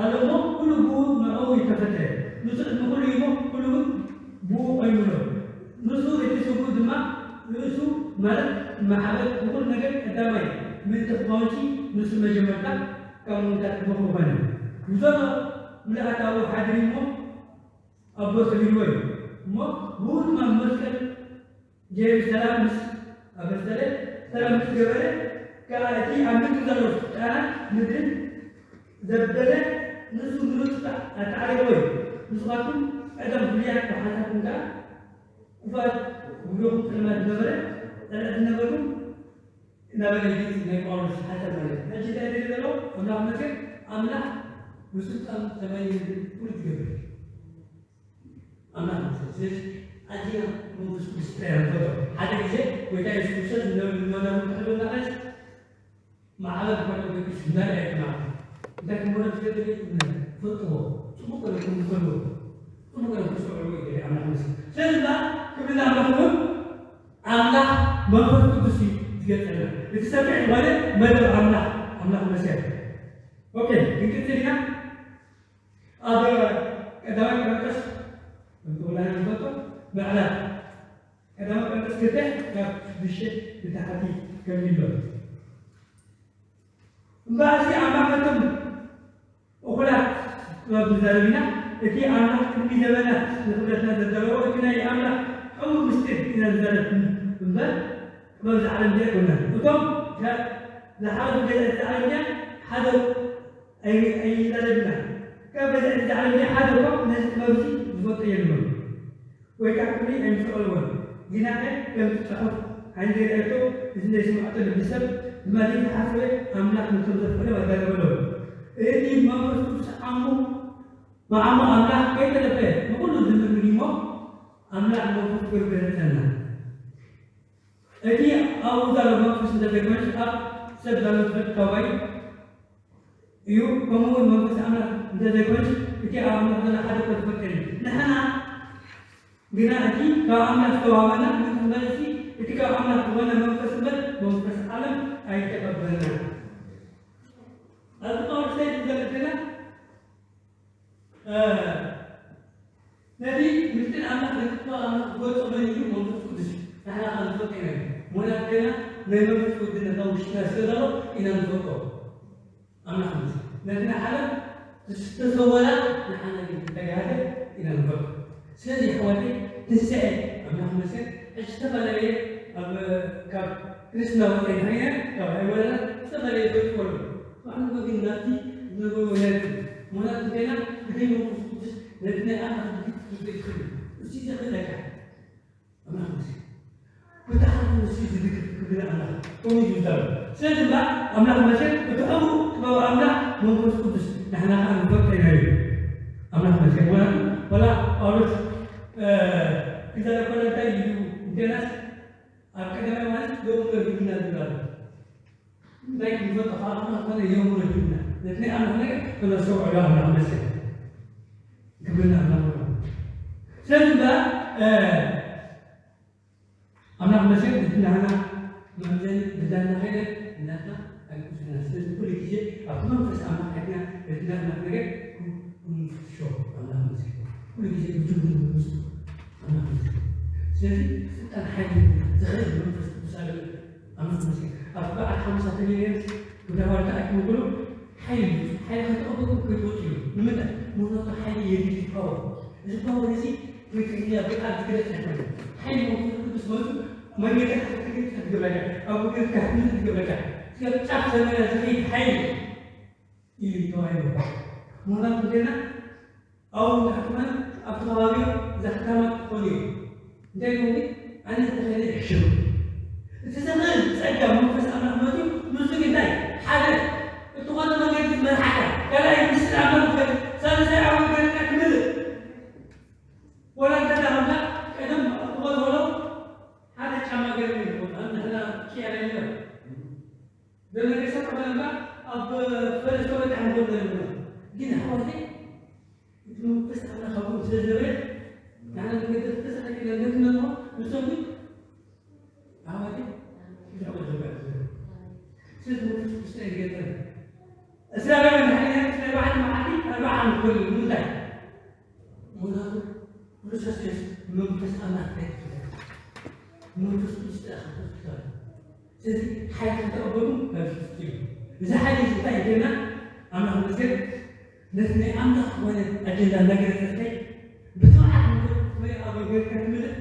ኣሎ እሞ ኩሉ ብኡ ንዕኡ እዩ ተፈጥረ። ንሱ ቅድሚ ኩሉ እዩ እሞ ኩሉ እውን ብኡ ኮይኑ ኣሎ። ንሱ እቲ ስጉእ ድማ ርእሱ ማለት ማዕበል ንኹሉ ነገር ቀዳማይ ምእንቲ ክኸውን ንሱ መጀመርታ ካብ ምውታት ብኹ ኾነ። ብዘሎ ምልኣት ኣብኡ ሓዲሩ እሞ ኣቦ ሰጊድዎ እዩ። እሞ ብኡ ድማ መስቀል ገይሩ ሰላም ምስ ኣበሰረ፣ ሰላም ምስ ገበረ ከኣ እቲ ኣብ ምድሪ ዘሎ ስልጣናት ምድርን ዘበለ ንሱ ምሉእ ኣተዓሪቕዎ እዩ። ንስኻትኩም ቀደም ፍሉያት ብሓሳብኩም ከኣ ክፉኣት፣ ግብርኹም ጸልማት ዝነበረ፣ ጸላእቲ ዝነበርኩም እናበለ ይገልጽ ናይ ጳውሎስ ሓሳብ ማለት እዩ። ሕጂ እንታይ ይደሊ ዘሎ? ኣምላኽ መሲሕ ኣምላኽ ብስልጣን ሰማይ ምድሪ ኩሉ ዝገብር ኣምላኽ መሲሕ። ስለዚ ኣዚና መንፈስ ቅዱስ ጥራይ ኢና ንፈልጦ። ሓደ ግዜ ጎይታ የሱስ ክርስቶስ ንመዛሙርቱ ክሕብረና ኸስ ማዕበል እኳ ደቂሱ እንዳርኣየ ድማ እንታይ ክመረጽ ይደሊ? ፍልጥዎ። ጽቡቕ ገለ ክምከልዎ። ጽቡቕ ገለ ክስተውዕልዎ ይደሊ ኣምላኽ መሲሕ። ስለዚ እምበኣር ክብሪ ንኣምላኽ ይኹን። ኣምላኽ መንፈስ ቅዱስ እዩ ዝገልጸልና። እቲ ሰፊሕ ዝኾነ መደብ ኣምላኽ፣ ኣምላኽ መሲሕ። ኦኬ፣ ክንቅጽል ኢና። ኣብ ቀዳማይ ቆሮንቶስ፣ ከምቲ ኩላና ንፈልጦ፣ ምዕራፍ ቀዳማይ ቆሮንቶስ ክልተ ካብ ሽዱሽተ ንታሕቲ ከምዚ ኣሎ። እምበኣርሲ ኣብ ማእከልኩም እኹላት ጥበብ ንዛረብ ኢና። እቲ ኣምላኽ ቅድሚ ዘመናት ንኽብረትና ዘዳለዎ እቲ ናይ ኣምላኽ ሕቡእ ምስጢር ኢና ንዛረብ እምበር፣ ጥበብ እዛ ዓለም እዚኣ ኣይኮንናን። እቶም ከ-፣ ዝሓለፉ ገዛእቲ እዛ ዓለም እዚኣ ሓደ ኣይ-፣ ኣይዛረብና። ካብ ገዛእቲ እዛ ዓለም እዚኣ ሓደ እኳ ነዚ ጥበብ እዚ ዝፈልጦ የሎን። ወይ ከዓ ክብሪ ኣይምሰቐልዎን። ግናኸ ከምቲ ጽሑፍ ዓይኒ ዘይረኣየቶ፣ እዚ ዘይሰምዓቶ ልቢ ሰብ ድማ ዘይተሓሰበ ኣምላኽ ነቶም ዘፍቅሮም ኣዳለወሎም። እቲ መንፈስ ቅዱስ ዓሙ፣ መዓሙ ኣምላኽ ከይተረፈ ንኹሉ ዝምርምር እዩ እሞ፣ ኣምላኽ መንፈስ ቅዱስ ገለጸልና። እቲ ኣብኡ ዘሎ መንፈስ እንተዘይኮነስ፣ ኣብ ሰብ ዘሎ ፍጥረት ታዋይ እዩ። ከምኡ እውን መንፈስ ኣምላኽ እንተዘይኮነስ፣ እቲ ኣብ ኣምላኽ ዘሎ ሓደ እኳ ዝፈልጥ የለን። ንሕና ግና እቲ ካብ ኣምላኽ ዝተዋህበና ንመንፈስ፣ እቲ ካብ ኣምላኽ ዝኾነ መንፈስ እምበር መንፈስ ዓለም ኣይተቐበልናን። ኣብዚ ጳውሎስ እንታይ ይብል ዘሎ? እ፣ ነቲ ምስጢር ኣምላኽ ርክብቶ ኣምላኽ ዝገልጾ መን እዩ? መንፈስ ቅዱስ እዩ። ንሕና ከኣ ንፈልጦ ኢና። ምኽንያቱ ገና ናይ መንፈስ ወዲ ነታ ውሽጥና ስለ ዘሎ ኢና ንፈልጦ። ኣምላኽ ምስ ነቲ ንዓለም ዝተሰወራ ንዓና ግን ዝተጋህደ ኢና ንፈልጦ። ስለዚ ኣሕዋተይ፣ ትንሳኤ ኣምላኽ መስገን ሕጂ ዝተፈላለየ ኣብ፣ ካብ ክርስትና ወጻኢ እንተኾይና፣ ካብ ሃይማኖታት ዝተፈላለየ ዘውጽኡ ኣለዉ። ንሕና ግን ናብቲ ዝነበሩ ወለዲ ምኽንያቱ እንተኢልና ብደይ መንፈስ ቅዱስ ነቲ ናይ ኣምላኽ ድግፍ ክትርኢ ትኽእል። እሱ እዩ ዘኽእለካ። ኣምላኽ መስገን። ብጣዕሚ ንሱ እዩ ዝድግፍ ክብል ኣምላኽ ከምኡ እዩ ዝዛረብ። ስለዚ እምበኣር ኣምላኽ መስገን እቲ ሕቡእ ጥበብ ኣምላኽ መንፈስ ቅዱስ ንሕና ኸኣ ንፈልጦ ኢና ኢሉ። ኣምላኽ መስገን። ምኽንያቱ ዋላ ጳውሎስ፣ እ፣ ክዛረብ ከሎ እንታይ ኢሉ እንተናስ ኣብ ቀዳማይ ዮሃንስ ሎሚ ዶ ሂብና ዝብል ኣሎ። እንታይ ክንፈልጦ ካብ ኣምላኽ ኮነ ዮም ዶ ሂብና። ነቲ ናይ ኣምላኽ ነገር ከነስተውዕሎ ኣምላኽ መስገን። ክብሪ ንኣምላኽ ይኹን። ስለዚ እምበኣር፣ እ፣ ኣምላኽ መስገን እቲ ናህና መምዘኒ ብዳና ከይደ እናትና ኣይቁስና። ስለዚ ኩሉ ግዜ ኣብቲ መንፈስ ኣምላኽ ኣትና እቲ ናትና ነገር ክንፍትሾ ኣምላኽ መስገን። ኩሉ ግዜ ብጅምሩ መንፈስ ኣምላኽ መስገን። ስለዚ ስልጣን ሓይሊ ዝኽእል መንፈስ ቅዱስ ኣለና። ኣምላኽ መስገን። ኣብ በዓል ሓሙሳ ተለየስ ብዳዋርታ ኣይክምክሉ ሓይሊ፣ ሓይሊ ከተቐበሉ ክትወጡ እዩ። ንምንታይ? ምኽንያቱ ሓይሊ የድሊ ፓወር። እዚ ፓወር እዚ ወይ ትግርኛ ብቃል ዝግለጽ ኣይኮነን። ሓይሊ መንፈስ ቅዱስ መጹ መንገድካ ክትግልጽ ትገብረካ፣ ኣብ ወገንካ ክትምልጥ ትገብረካ። እስከ ጫፍ ሰማያት ዝኸይድ ሓይሊ እዩ ተባሂሉ። ምኽንያቱ ዜና ኣብኡ ንሕክመን ኣብቲ ከባቢ ዘኽታማት ክኾኑ እዮም። እንታይ ይኸውን? ኣነ እንተኸይደ ይሕሸኹ። እቲ ዘኽእል ጸጋ መንፈስ ኣምላኽ መጺኡ ንሱ ግን እንታይ? ሓደ እቲ ኾነ መንገዲ መርሓካ፣ ካልኣይ ምስጢር ኣምላኽ ዝገልጽ፣ ሳልሳይ ኣብ ወገንካ ክምልእ። ወላ እንተ ደኣ ከምዛ ቀደም እሞ ዝበሎ ሓደ ጫማ ገይሩ ይኸውን። ንሕና ቅያዳ የለን። ዘመነ ሰብዓ እምበር ኣብ ፈለስቶ በጣም ጎል ነርና። ግን ኣሕዋተይ ንሶም ግን ኣሕዋተይ ብዙሕ ቁፅሪ በዝሑ። ስለዚ መንፈስ ቅዱስ እንታይ ይገጥም? እስራኤላውያን ንሕና እስራኤል በዓል መዓልቲ ኣርባዓ ንኽእል ንምንታይ? ምኽንያቱ ክርስቶስ የሱስ መንፈስ ኣምላኽ እንታይ ይፍለጥ? መንፈስ ቅዱስ እንታይ ይፍለጥ? ስለዚ ሓይሊ ከተቐበሉ ካብ ዝፍትዩ። እዚ ሓይሊ እዚ እንታይ ይገብረና? ኣምላኽ መስገን ነቲ ናይ ኣምላኽ ዝኾነ ኣጀንዳ እናገለጸ እንታይ ብትብዓት ንኽእል ወይ ኣገልግሎት ከትምልእ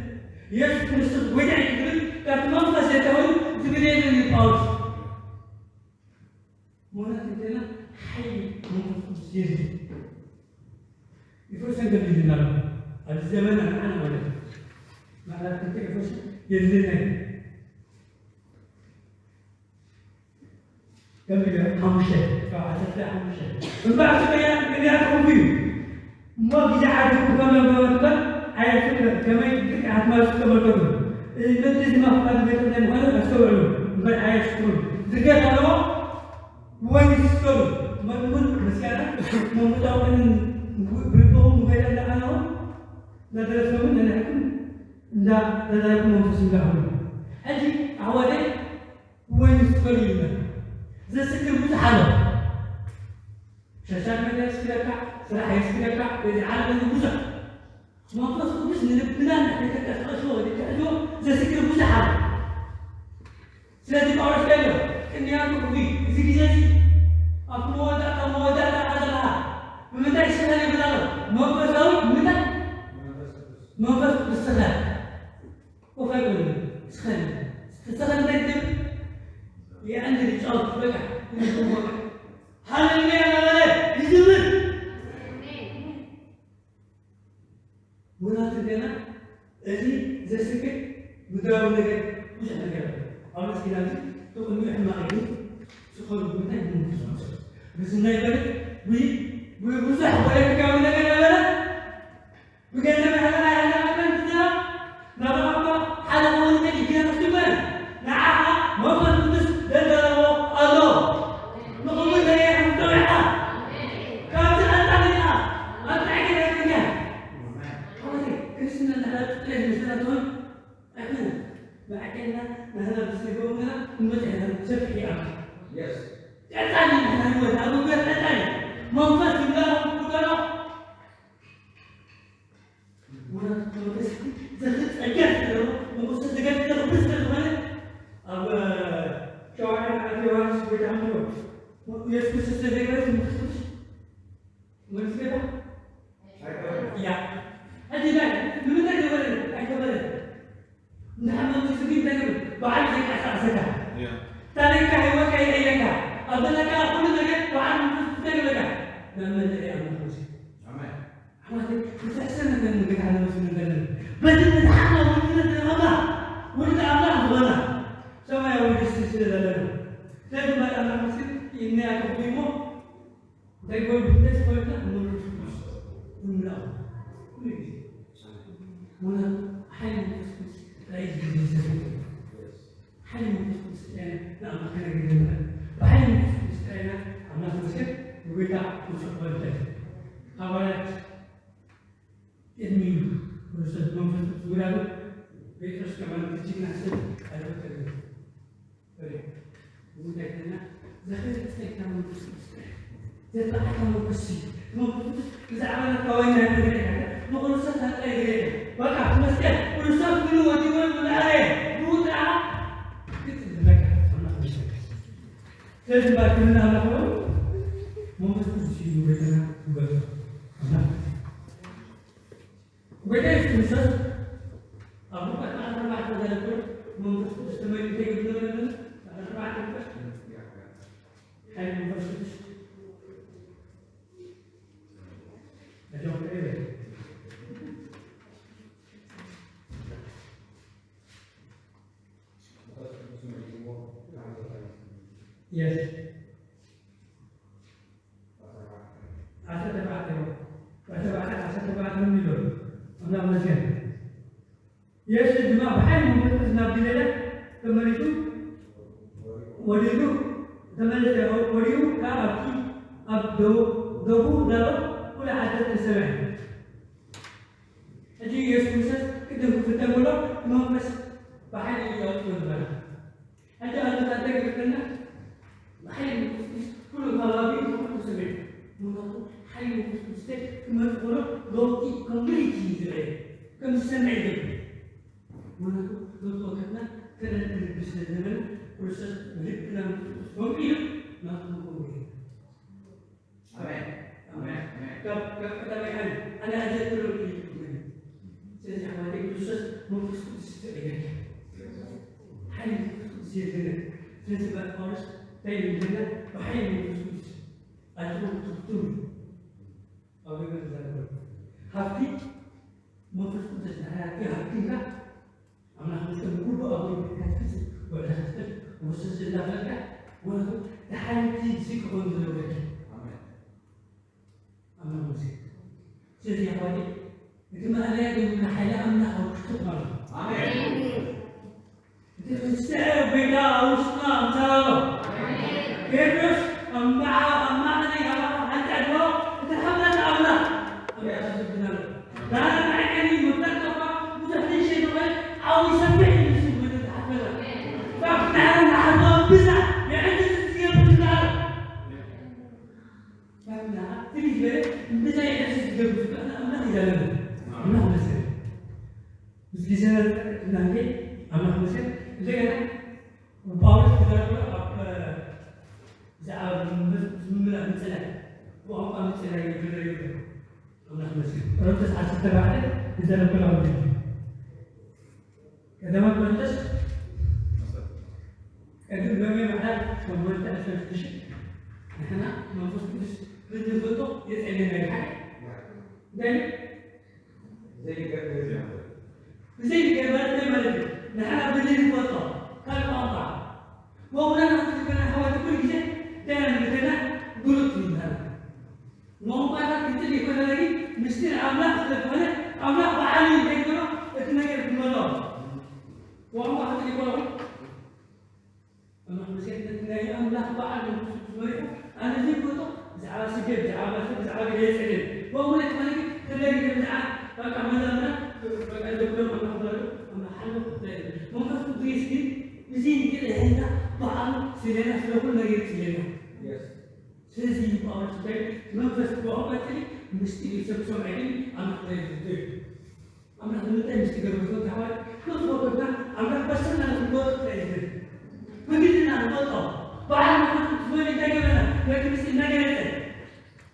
የሱስ ክርስቶስ ጎይታ እዩ ክትብል ካብቲ መንፈስ ዘይተወን ዝግደየሉ እዩ ጳውሎስ። ምኽንያቱ እንተና ሓይሊ መንፈስ ቅዱስ የድሊ። ኤፌሶን ገሊልና ኣሎ። ኣብዚ ዘመና ንዓና ማለት እዩ። ምዕራፍ ክልተ ኤፌሶን የድልና እዩ። ከም ኢለ ሓሙሽተ፣ ካብ ዓሰርተ ሓሙሽተ። እምበኣር ስጋና ቅንያት ክፉ እዩ። እሞ ግዜ ዓዲጉ ከም ዘንበበ እምበር ኣየፍቅርን። ከመይ ብልክዕ ኣትማሱ ተመልከቱ። እዚ ምእንቲ እዚ መፍቃሪ ቤት እንታይ ምዃኑ ኣስተውዕሉ፣ እምበር ኣየፍቅሩን። ድርገት ኣለዎ፣ ብወይኒ ትስከሩ። መዝሙር፣ ምስጋና፣ መንፈሳዊ ቅንን ብልብኹም ንጎይታ እንዳቐነኹም፣ እንዳደረስኩም፣ ነንሕኩም፣ እንዳተዛረብኩም መንፈስ ይምላእኹም። ሕጂ ኣሕዋተይ፣ ብወይኒ ትስከሩ ኢሉና። ዘስክር ብዙሕ ኣሎ። ሸሻን መለ የስክረካ፣ ስራሕ የስክረካ፣ በዚ ዓለም እዚ ብዙሕ። መንፈስ ቅዱስ ንልብና ንሕተንቀሳቕሶ ወይ ትሕዞ ዘስክር ብዙሕ ኣሎ። ስለዚ ጳውሎስ እንታይ ኢሉ? ቅንያቱ ክፉይ፣ እዚ ግዜ እዚ ኣብቲ መወዳእታ፣ መወዳእታ ኣለና። ብምንታይ ስኸን ይብል ኣሎ? መንፈሳዊ ብምንታይ? መንፈስ ቅዱስ ስኸን። ኮፍ ኣይበሉ፣ ስኸን። ስትሰኸን እንታይ ትብል? የዕንድ ይጫወት፣ በቃ፣ ይዝም በቃ። ሃሌሉያ እናበለ ይዝምር። ምኽንያቱ ገና እዚ ዘስክር ምድራዊ ነገር ብዙሕ ነገር ኣሎ። ኣብ መስኪና እዚ እቲ ቅድሚኡ ሕማቕ እዩ። ስኸኑ ብምንታይ? ብመንፈስ ቅዱስ። ብዝናይ በለ፣ ብ-፣ ብብዙሕ ፖለቲካዊ ነገር ነበረ። ብገንዘብ ያህል ያህል ያህል ትዘራ። ናብ ኣባ ሓደ ኸውን ነገር ይግረም ትግበር። ንዓኻ መንፈስ ቅዱስ ደንደረቦ ኣሎ። ንኹሉ ዘየኸም ጸዊዕኻ። ካብዚ ቀጻሊ ኢኻ። ኣብ ትዕግስቲ ትርከብ። ኣሕዋተይ፣ ክርስትና እንድሕር ጥሬ ዝመስለና ትኾን፣ ኣይኮነን። ብዓቀንና ናህና ብዝተገብሩ ግና ክንበጽሕ ኢና። ሰፊሕ እዩ ኣምላኽ። የስ። ቀጻሊ ንሕና ህይወት ኣብ እግረ ቀጻሊ መንፈስ ይምላእ ክብሎ። ምኽንያቱ መንፈስ ዘኽእል ጸጋ ዘለዎ፣ ንጉስ ዝገልጽ ዘሎ ብስለ ዝኾነ፣ ኣብ ሸውዓይ መዓልቲ ዮሃንስ ጎይታ ኣምሮ፣ ኢየሱስ ክርስቶስ ዘይገለጽ መንፈስ ቅዱስ መንፈስ ገባ? ያ። ሕጂ እንታይ? ንምንታይ ገበረ? ኣይገበረ። ንሓመም ዝስግድ እንታይ ገበረ? በዓል ዘይቃሳዕሰካ። ያ። ታሪኽካ፣ ህይወትካ ይቕየረካ። ኣብ ዘለካ ኩሉ ነገር በዓል መንፈስ እንታይ ገበረካ? ናብ መለለይ ኣምላኽ ወስድ። ኣሜን። ኣሕዋተይ፣ ብትሕስር ነገር ንግድሓ ንመስል ዘለና። በቲ ምድሓና ውድነት ኣምላኽ፣ ውድነት ኣምላኽ ዝኾና ሰማያዊ ደስ ስለ ዘለና። ስለዚ ባል ኣምላኽ ምስል ይእመያ ተኽፊሞ እንታይ ይበሉ? ደስ በሉና፣ መንፈስ ቅዱስ ይምላኡ። ኩሉ ግዜ። ምኽንያቱ ሓይሊ መንፈስ ቅዱስ ጥራይ እዩ ዝግበር ዘሎ። ሓይሊ መንፈስ ቅዱስ ጥራይ ኢና ንኣምላኽ ከነገልግል ንኽእል። ብሓይሊ መንፈስ ቅዱስ ጥራይ ኢና ኣምላኽ ንመስገን ንጎይታ ክንስዕቦ ንኽእል። ሃዋርያት ቅድሚ ክርስቶስ መንፈስ ቅዱስ ዝውላዱ ጴጥሮስ ከማን እቲ ጅግና ሰብ ኣይፈተንን። ዘኽእል ጸጋ መንፈስ ቅዱስ ጥራሕ። ዘተባዕካ መንፈስ እዩ። መንፈስ ቅዱስ ብዛዕባ ናትካ ዋና ይነግረካ። ንክርስቶስ ናትካ ይግረካ። በቃ እቲ መስቀል ክርስቶስ ምኑ ወዲዎ ምልኣየ። ብኡ ጥራሕ ግልጽ ዝብለካ ኣምላኽ ይመስገን። ስለዚ ባርክልና ኣምላኽ ሆይ፣ መንፈስ ቅዱስ እዩ ጎይታና ይበልዖ። ኣምላኽ ጎይታ የሱስ ክርስቶስ ኣብ ሉቃስ ምዕራፍ ኣርባዕተ ዘረክብ መንፈስ ቅዱስ ተመልዩ እንታይ ይብል ነበረ? ምዕራፍ ኣርባዕተ ሉቃስ ሓይሊ መንፈስ ቅዱስ። የስ። ዓሰርተ ኣርባዕተ። ዓሰርተ ኣርባዕተ፣ ዓሰርተ ኣርባዕተ ምን ይብሎ? ኣምላኽ ይመስገን። የሱስ ድማ ብሓይሊ መንፈስ ቅዱስ ናብ ገሊላ ተመሊሱ ወዲዱ፣ ተመለሰ፣ ወዲኡ ከኣ ኣብቲ ኣብ ደቡ፣ ደቡ ዘሎ ኩሉ ዓዲ ተሰምዐ። ሕጂ የሱስ ክርስቶስ ክፍተን ከሎ መንፈስ ብሓይሊ እዩ ኣውፅኡ ዝበለ። ሕጂ ኣብ መታን እንታይ ክብል ከለና ብሓይሊ መንፈስ ቅዱስ ኩሉ ከባቢ ንኹሉ ተሰሚዑ። ምኽንያቱ ሓይሊ መንፈስ ቅዱስ እንታይ ክመፅእ ከሎ ለውጢ ኮምፕሊት እዩ ዝረአ፣ ከም ዝሰምዕ ይገብር። ምኽንያቱ ለውጢ ወከትና ተረድእ ልቢ ስለ ዝነበረ ክርስቶስ ልብና መንፈስ ቅዱስ ፈንቂሉ ናቱ ክኸውን እዩ። ኣሜን። ኣሜን። ኣሜን። ካብ ካብ ቀዳማይ ሓይሊ ኣነ ኣዘክሮ እዩ። ስለዚ ኣሕዋተይ ክርስቶስ መንፈስ ቅዱስ ተቐየረ። ሓይሊ መንፈስ ቅዱስ የድልየና። ስለዚ ባል ጳውሎስ እንታይ ይብለና? ብሓይሊ መንፈስ ቅዱስ ኣትኩም ትፍትኑ ኣብ ነገር ዘረበ ሃብቲ መንፈስ ቅዱስ ንሓያት ሃብቲና ኣምላኽ ምስቶም ግቡእ ኣገልግሎታት ክትፍጽም ውዕለታትን ውሱን ዝላፈካ ወለቱ ተሓይቲ ዝክኾን ዝለወለካ። ኣሜን። ኣምላኽ ምስኪን። ስለዚ ኣሕዋተይ እቲ ማእለያ ዘይብሉ ሓይሊ ኣምላኽ ኣብ ውሽጥኹም ኣሎ። ኣሜን። እቲ ትንሳኤ ጎይታ ኣብ ውሽጥና ምሳና ኣሎ። ጴጥሮስ ኣብ መዓ-፣ ኣብ ማእከል ኣባኻ ሓንቲ ዕድመ እቲ ሓፍረት ኣምላኽ ኣብ ርእሲ ዝብልና ኣሎ። ዳና ንዓይ ቀኒ መፍለጥካ ብዙሕ ንእሽተይ ዝኾነ ዓብዪ ሰፊሕ እዩ ንሱ ጎይታ ዝሓፈረ። ካብ ንዓና ንሓፍሮ ብዛ ንዕድል ዝገብር ዝለዓለ። ካብ ንዓና ፍልይ ዝበለ ብዛ ይዕድል ዝገብር ዝለዓለ ኣምላኽ ይዳለና። ኣምላኽ መስገን። ምስ ግዜና እናንከይ ኣምላኽ መስገን። እንደገና ጳውሎስ ክዛረብ ኣብ ብዛዕባ ዝምምላእ ምጽላይ፣ ብቋንቋ ምጽላይ ይግበር ይግበር። ኣምላኽ መስገን። ቆሮንቶስ ዓሰርተ ኣርባዕተ ክዛረብ ከሎ ከምዚ ኢሉ። ቀዳማይ ቆሮንቶስ ቅድም ሎሚ ምዕራፍ ሸሞንተ ዕስራን ሽዱሽተን ንሕና መንፈስ ቅዱስ ብንፈልጦ የጸልየና እዩ። ሓቂ? እንታይ እዩ? ዘይገብር እዩ። ብዘይ ገባር እንታይ ማለት እዩ? ንሕና ብዘይ ንፈልጦ ካልእ ቋንቋ ወሙና ንክትልከና ኣሕዋት ኩሉ ግዜ እንታይ ኢና ንብለና? ግሩፕ ንብለና። ንቋንቋታት ክንጽል ይኮነና ግን ምስጢር ኣምላኽ ስለ ዝኾነ ኣምላኽ ብዓሊ እንታይ ይገብሮ? እቲ ነገር ክመልኦ። ብቋንቋ ክጽል ይኮነኹም? ኣምላኽ መሲሕ ነቲ ናይ ኣምላኽ በዓል መንፈስ ቅዱስ መሪሑ፣ ኣነ ዘይፈልጦ ብዛዕባ ስደት፣ ብዛዕባ ማሰር፣ ብዛዕባ ገለ የጽዕልን። ብኣሙነ ተኾነ ግን ተደሪገ ብዛዕባ በቃ መዛምራን በቃ ዘብሎም ኣምላኽ ባሉ ኣምላኽ ሓሎ እንታይ እዩ? መንፈስ ቅዱስ ግን እዚ ንገለ ህዝና በዓሉ ስለና ስለ ኩሉ ነገር ይጽልየና። ስለዚ ጳውሎስ እንታይ መንፈስ ብቋንቋ ይጽሊ፣ ምስጢር እዩ ሰብ ክሰምዖ ግን ኣምላኽ እንታይ እዩ ዝብል? ኣምላኽ ንምንታይ ምስጢር ገበርቶ ተባለ? ነፍሲ ወከፍና ኣምላኽ በስና ንኽንፈልጥ እንታይ እዩ ዝብል? መግድና ንፈልጦ። በዓል መንፈስ ቅዱስ መን እንታይ ገበረና? ነቲ ምስጢር እናገለጸ።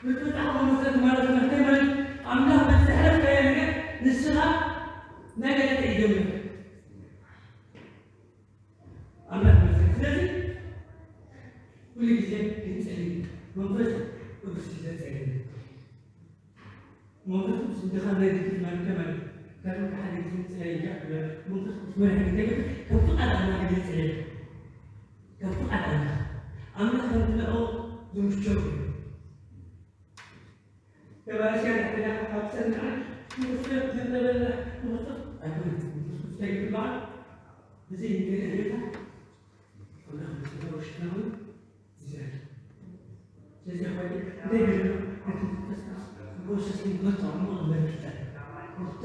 ምፍታሕ መመስረት ማለት እንታይ ማለት? ኣምላኽ በቲ ዘሕለፍካዮ ነገር ንስኻ እናገለጸ ይጀምር። ኣምላኽ ይመስገን። ስለዚ ኩሉ ግዜ ክንጸሊ መንፈስ ቅዱስ ዘጸሊ መንፈስ ቅዱስ ድኻም ናይ ድግፍ ማለት እንታይ ማለት እዩ? ካብ ሓደ ግዜ ንጽላይ ኢልካ መንፈስ ቅዱስ መሪሕነት እንታይ ይገብር? ከም ፍቓድ ኣምላኽ ይግለጽ እዩ። ከም ፍቓድ ኣምላኽ። ኣምላኽ ከም ትንዕቆ ዝምችው እዩ። ተባእስያ ንሕና ካብ ጸናዕና ንኽፍለጥ ዘነበና ንኽፍለጥ ኣይኮነን። መንፈስ ቅዱስ እንታይ ይብል በዓል? ብዘይ ንገለ ህይወታ ኣምላኽ ምስለ ውሽጥና እውን ይዛረብ። ስለዚ ኣሕዋተይ እንታይ ገለ ነቲ መንፈስ ቅዱስ ብፕሮሰስ ንፈልጦ እሞ ንመልክታ ንፈልጦ።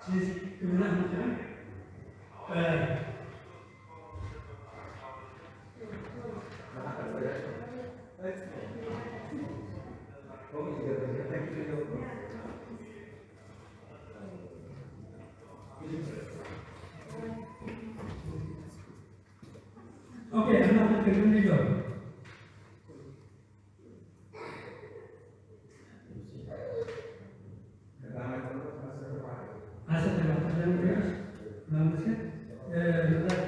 ስለዚ ክብላ ምኽራ Okay, I'm not going to go. ዓሰርተ ኣርባዕተ ቀዳም ጴጥሮስ ማመስገን፣ እ፣ መጽሓፍ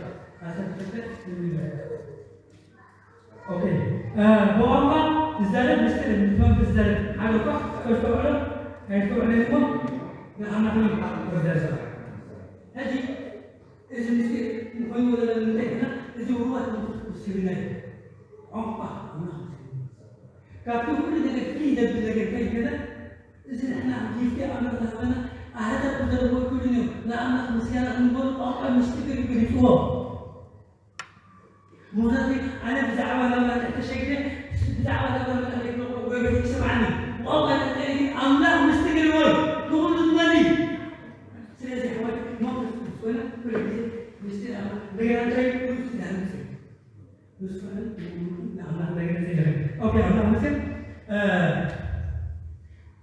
ዓሰርተ ክልተ ትንቢት። ኦኬ፣ እ፣ ብቋንቋ ዝዛረብ ምስጢር ምስ መንፈስ ዝዛረብ ሓደ እኳ ከስተውዕሎ ኣይስተውዕለን እሞ ንኣምላኽ እዩ ዝዛረብ። ሕጂ እዚ ምስጢር ኮይኑ ወለለ ንምንታይ ኢልና እዚ ውርዋት መንፈስ ቅዱስ ስብና እዩ። ቋንቋ ኣምላኽ ካብቲ ኩሉ ነገር ፍልይ ዘብል ነገር እንታይ ይገለ? እዚ ንሕና ጊፍቲ ኣምላኽ ዝሃበና ኣህዛብ ክዛረብዎ ይክእሉን እዮም። ንኣምላኽ ምስጋና ክንበሉ ቋንቋ ምስጢር ይግልጽዎ። ምኽንያቱ ኣነ ብዛዕባ ናብራ ተሸግረ ብዛዕባ ናብራ መጣ ዘይክለቆ ጎረቤት ይሰምዓኒ። ብቋንቋ ተጠይቂ ኣምላኽ ምስጢር ይግልጽዎ። ንኹሉ ዝመ ኮነ ኩሉ ግዜ ምስቲ ኣምላኽ እንደገና እንታይ ኩሉ ግዜ ዝሃንጽ እዩ። ንሱ ከኣ ንኣምላኽ እንደገና ይደግም። ኦኬ፣ ኣምላኽ መቸም፣ እ፣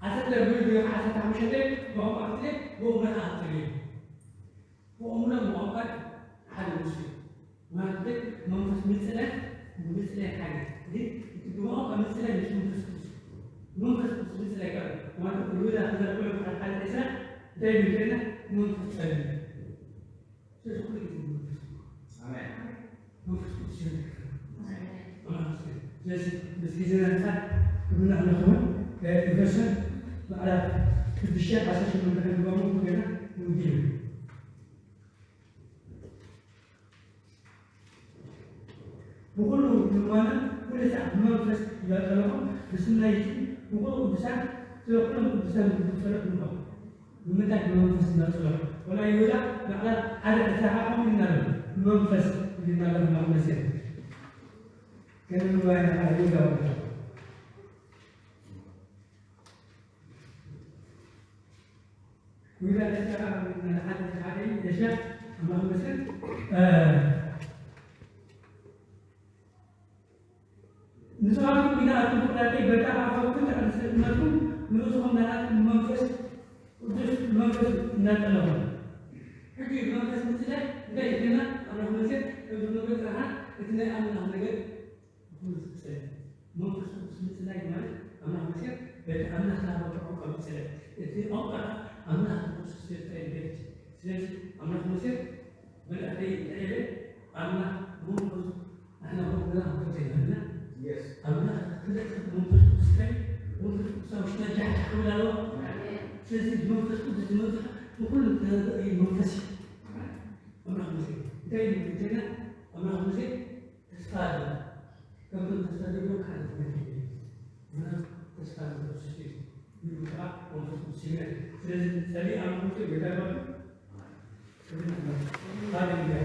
ዓሰርተ ብሉይ ዶ ዓሰርተ ሓሙሽተ ብቋንቋ ክትብል ብእምነት ኣትብል እዩ። ብእምነት ብቋንቋ ሓደ ንሱ እዩ። ማለት መንፈስ ምጽላይ፣ ምጽላይ ሓደ። ግን እቲ ብቋንቋ ምጽላይ ምስ መንፈስ ቅዱስ፣ መንፈስ ቅዱስ ምጽላይ ካብ ማለት ይሁዳ ክዘርግሑ ሓደ ዕስራ እንታይ ይብል ከና መንፈስ ጸልዩ። ስለዚ ኩሉ ግዜ መንፈስ ኣሜን። መንፈስ ቅዱስ ይረድእ። ኣሜን። ኣምላኽ ይመስገን። ስለዚ ምስ ግዜና ኣንጻር ክብልና ኣለኹ እውን፣ ኤፌሶን ምዕራፍ ሽዱሽተ ዓሰርተ ሸሞንተ ከንብቦ ገና ንውዲ እዩ። ብኹሉ ልመና ኩሉ ሰዓት ብመንፈስ እንዳጸለኹም ብስም ናይቲ ብኹሉ ቅዱሳን ስለ ኩሎም ቅዱሳን ብጸሎት ንበኹ። ብምንታይ? ብመንፈስ እንዳጸለኹ። ወላ ይሁዳ ባዕላ ሓደ ዕስራ ከምኡ ኢልና ኣሎ። ብመንፈስ ኢልና ኣሎ። ኣምላኽ ይመስገን። ገለ ንዋይ ይሁዳ ወላ ይሁዳ ዕስራ ሓደ ሓደ እዩ፣ ዕስራ ኣምላኽ ይመስገን። እ፣ ንስኻትኩም ግና ኣቱም ፍቑራተይ በታ ኣፋውስን ትዕግስትን እምነትኩም ንርእስኹም ናናትኩም ብመንፈስ ቅዱስ ብመንፈስ እናጸለኹም። ሕጂ መንፈስ ምጽላይ እንታይ እዩ? ገና ኣምላኽ ይመስገን፣ ከምዚ ንብሎ ጥራሓ እቲ ናይ ኣምላኽ ነገር ብኹሉ ትጸሊ። መንፈስ ቅዱስ ምጽላይ ማለት ኣምላኽ መሲር በቲ ኣምላኽ ዝሃበካ ቋንቋ ምጽላይ። እቲ ቋንቋ ኣምላኽ ብክርስቶስ የርትራ ይገልጽ። ስለዚ ኣምላኽ መሲር መልእኽተይ እንታይ ኢለ? ኣምላኽ መንፈሱ ንሕና መንፈስ ዘይሃበና። የስ። ኣምላኽ ክልተ መንፈስ ቅዱስ እንታይ? መንፈስ ቅዱስ ኣብ ውሽጥና ጃሕጃሕ ክብል ኣለዎ። ስለዚ መንፈስ ቅዱስ ዝመጽእ ንኹሉ ተዘርኢ መንፈስ እዩ። ኣምላኽ መሲር እንታይ ኢሉ? ኣምላኽ መሲር ተስፋ ኣሎ። ከምቶም ተስፋ ዘለዎም ሓደ ትምህርቲ እዩ። ግና ተስፋ ንክርስቶስ እዩ። ንሉ ከዓ መንፈስ ቅዱስ ይመልእ። ስለዚ ጸሊ ኣብ መንፈስ ጎይታ ይባርክ። ሃሌሉያ።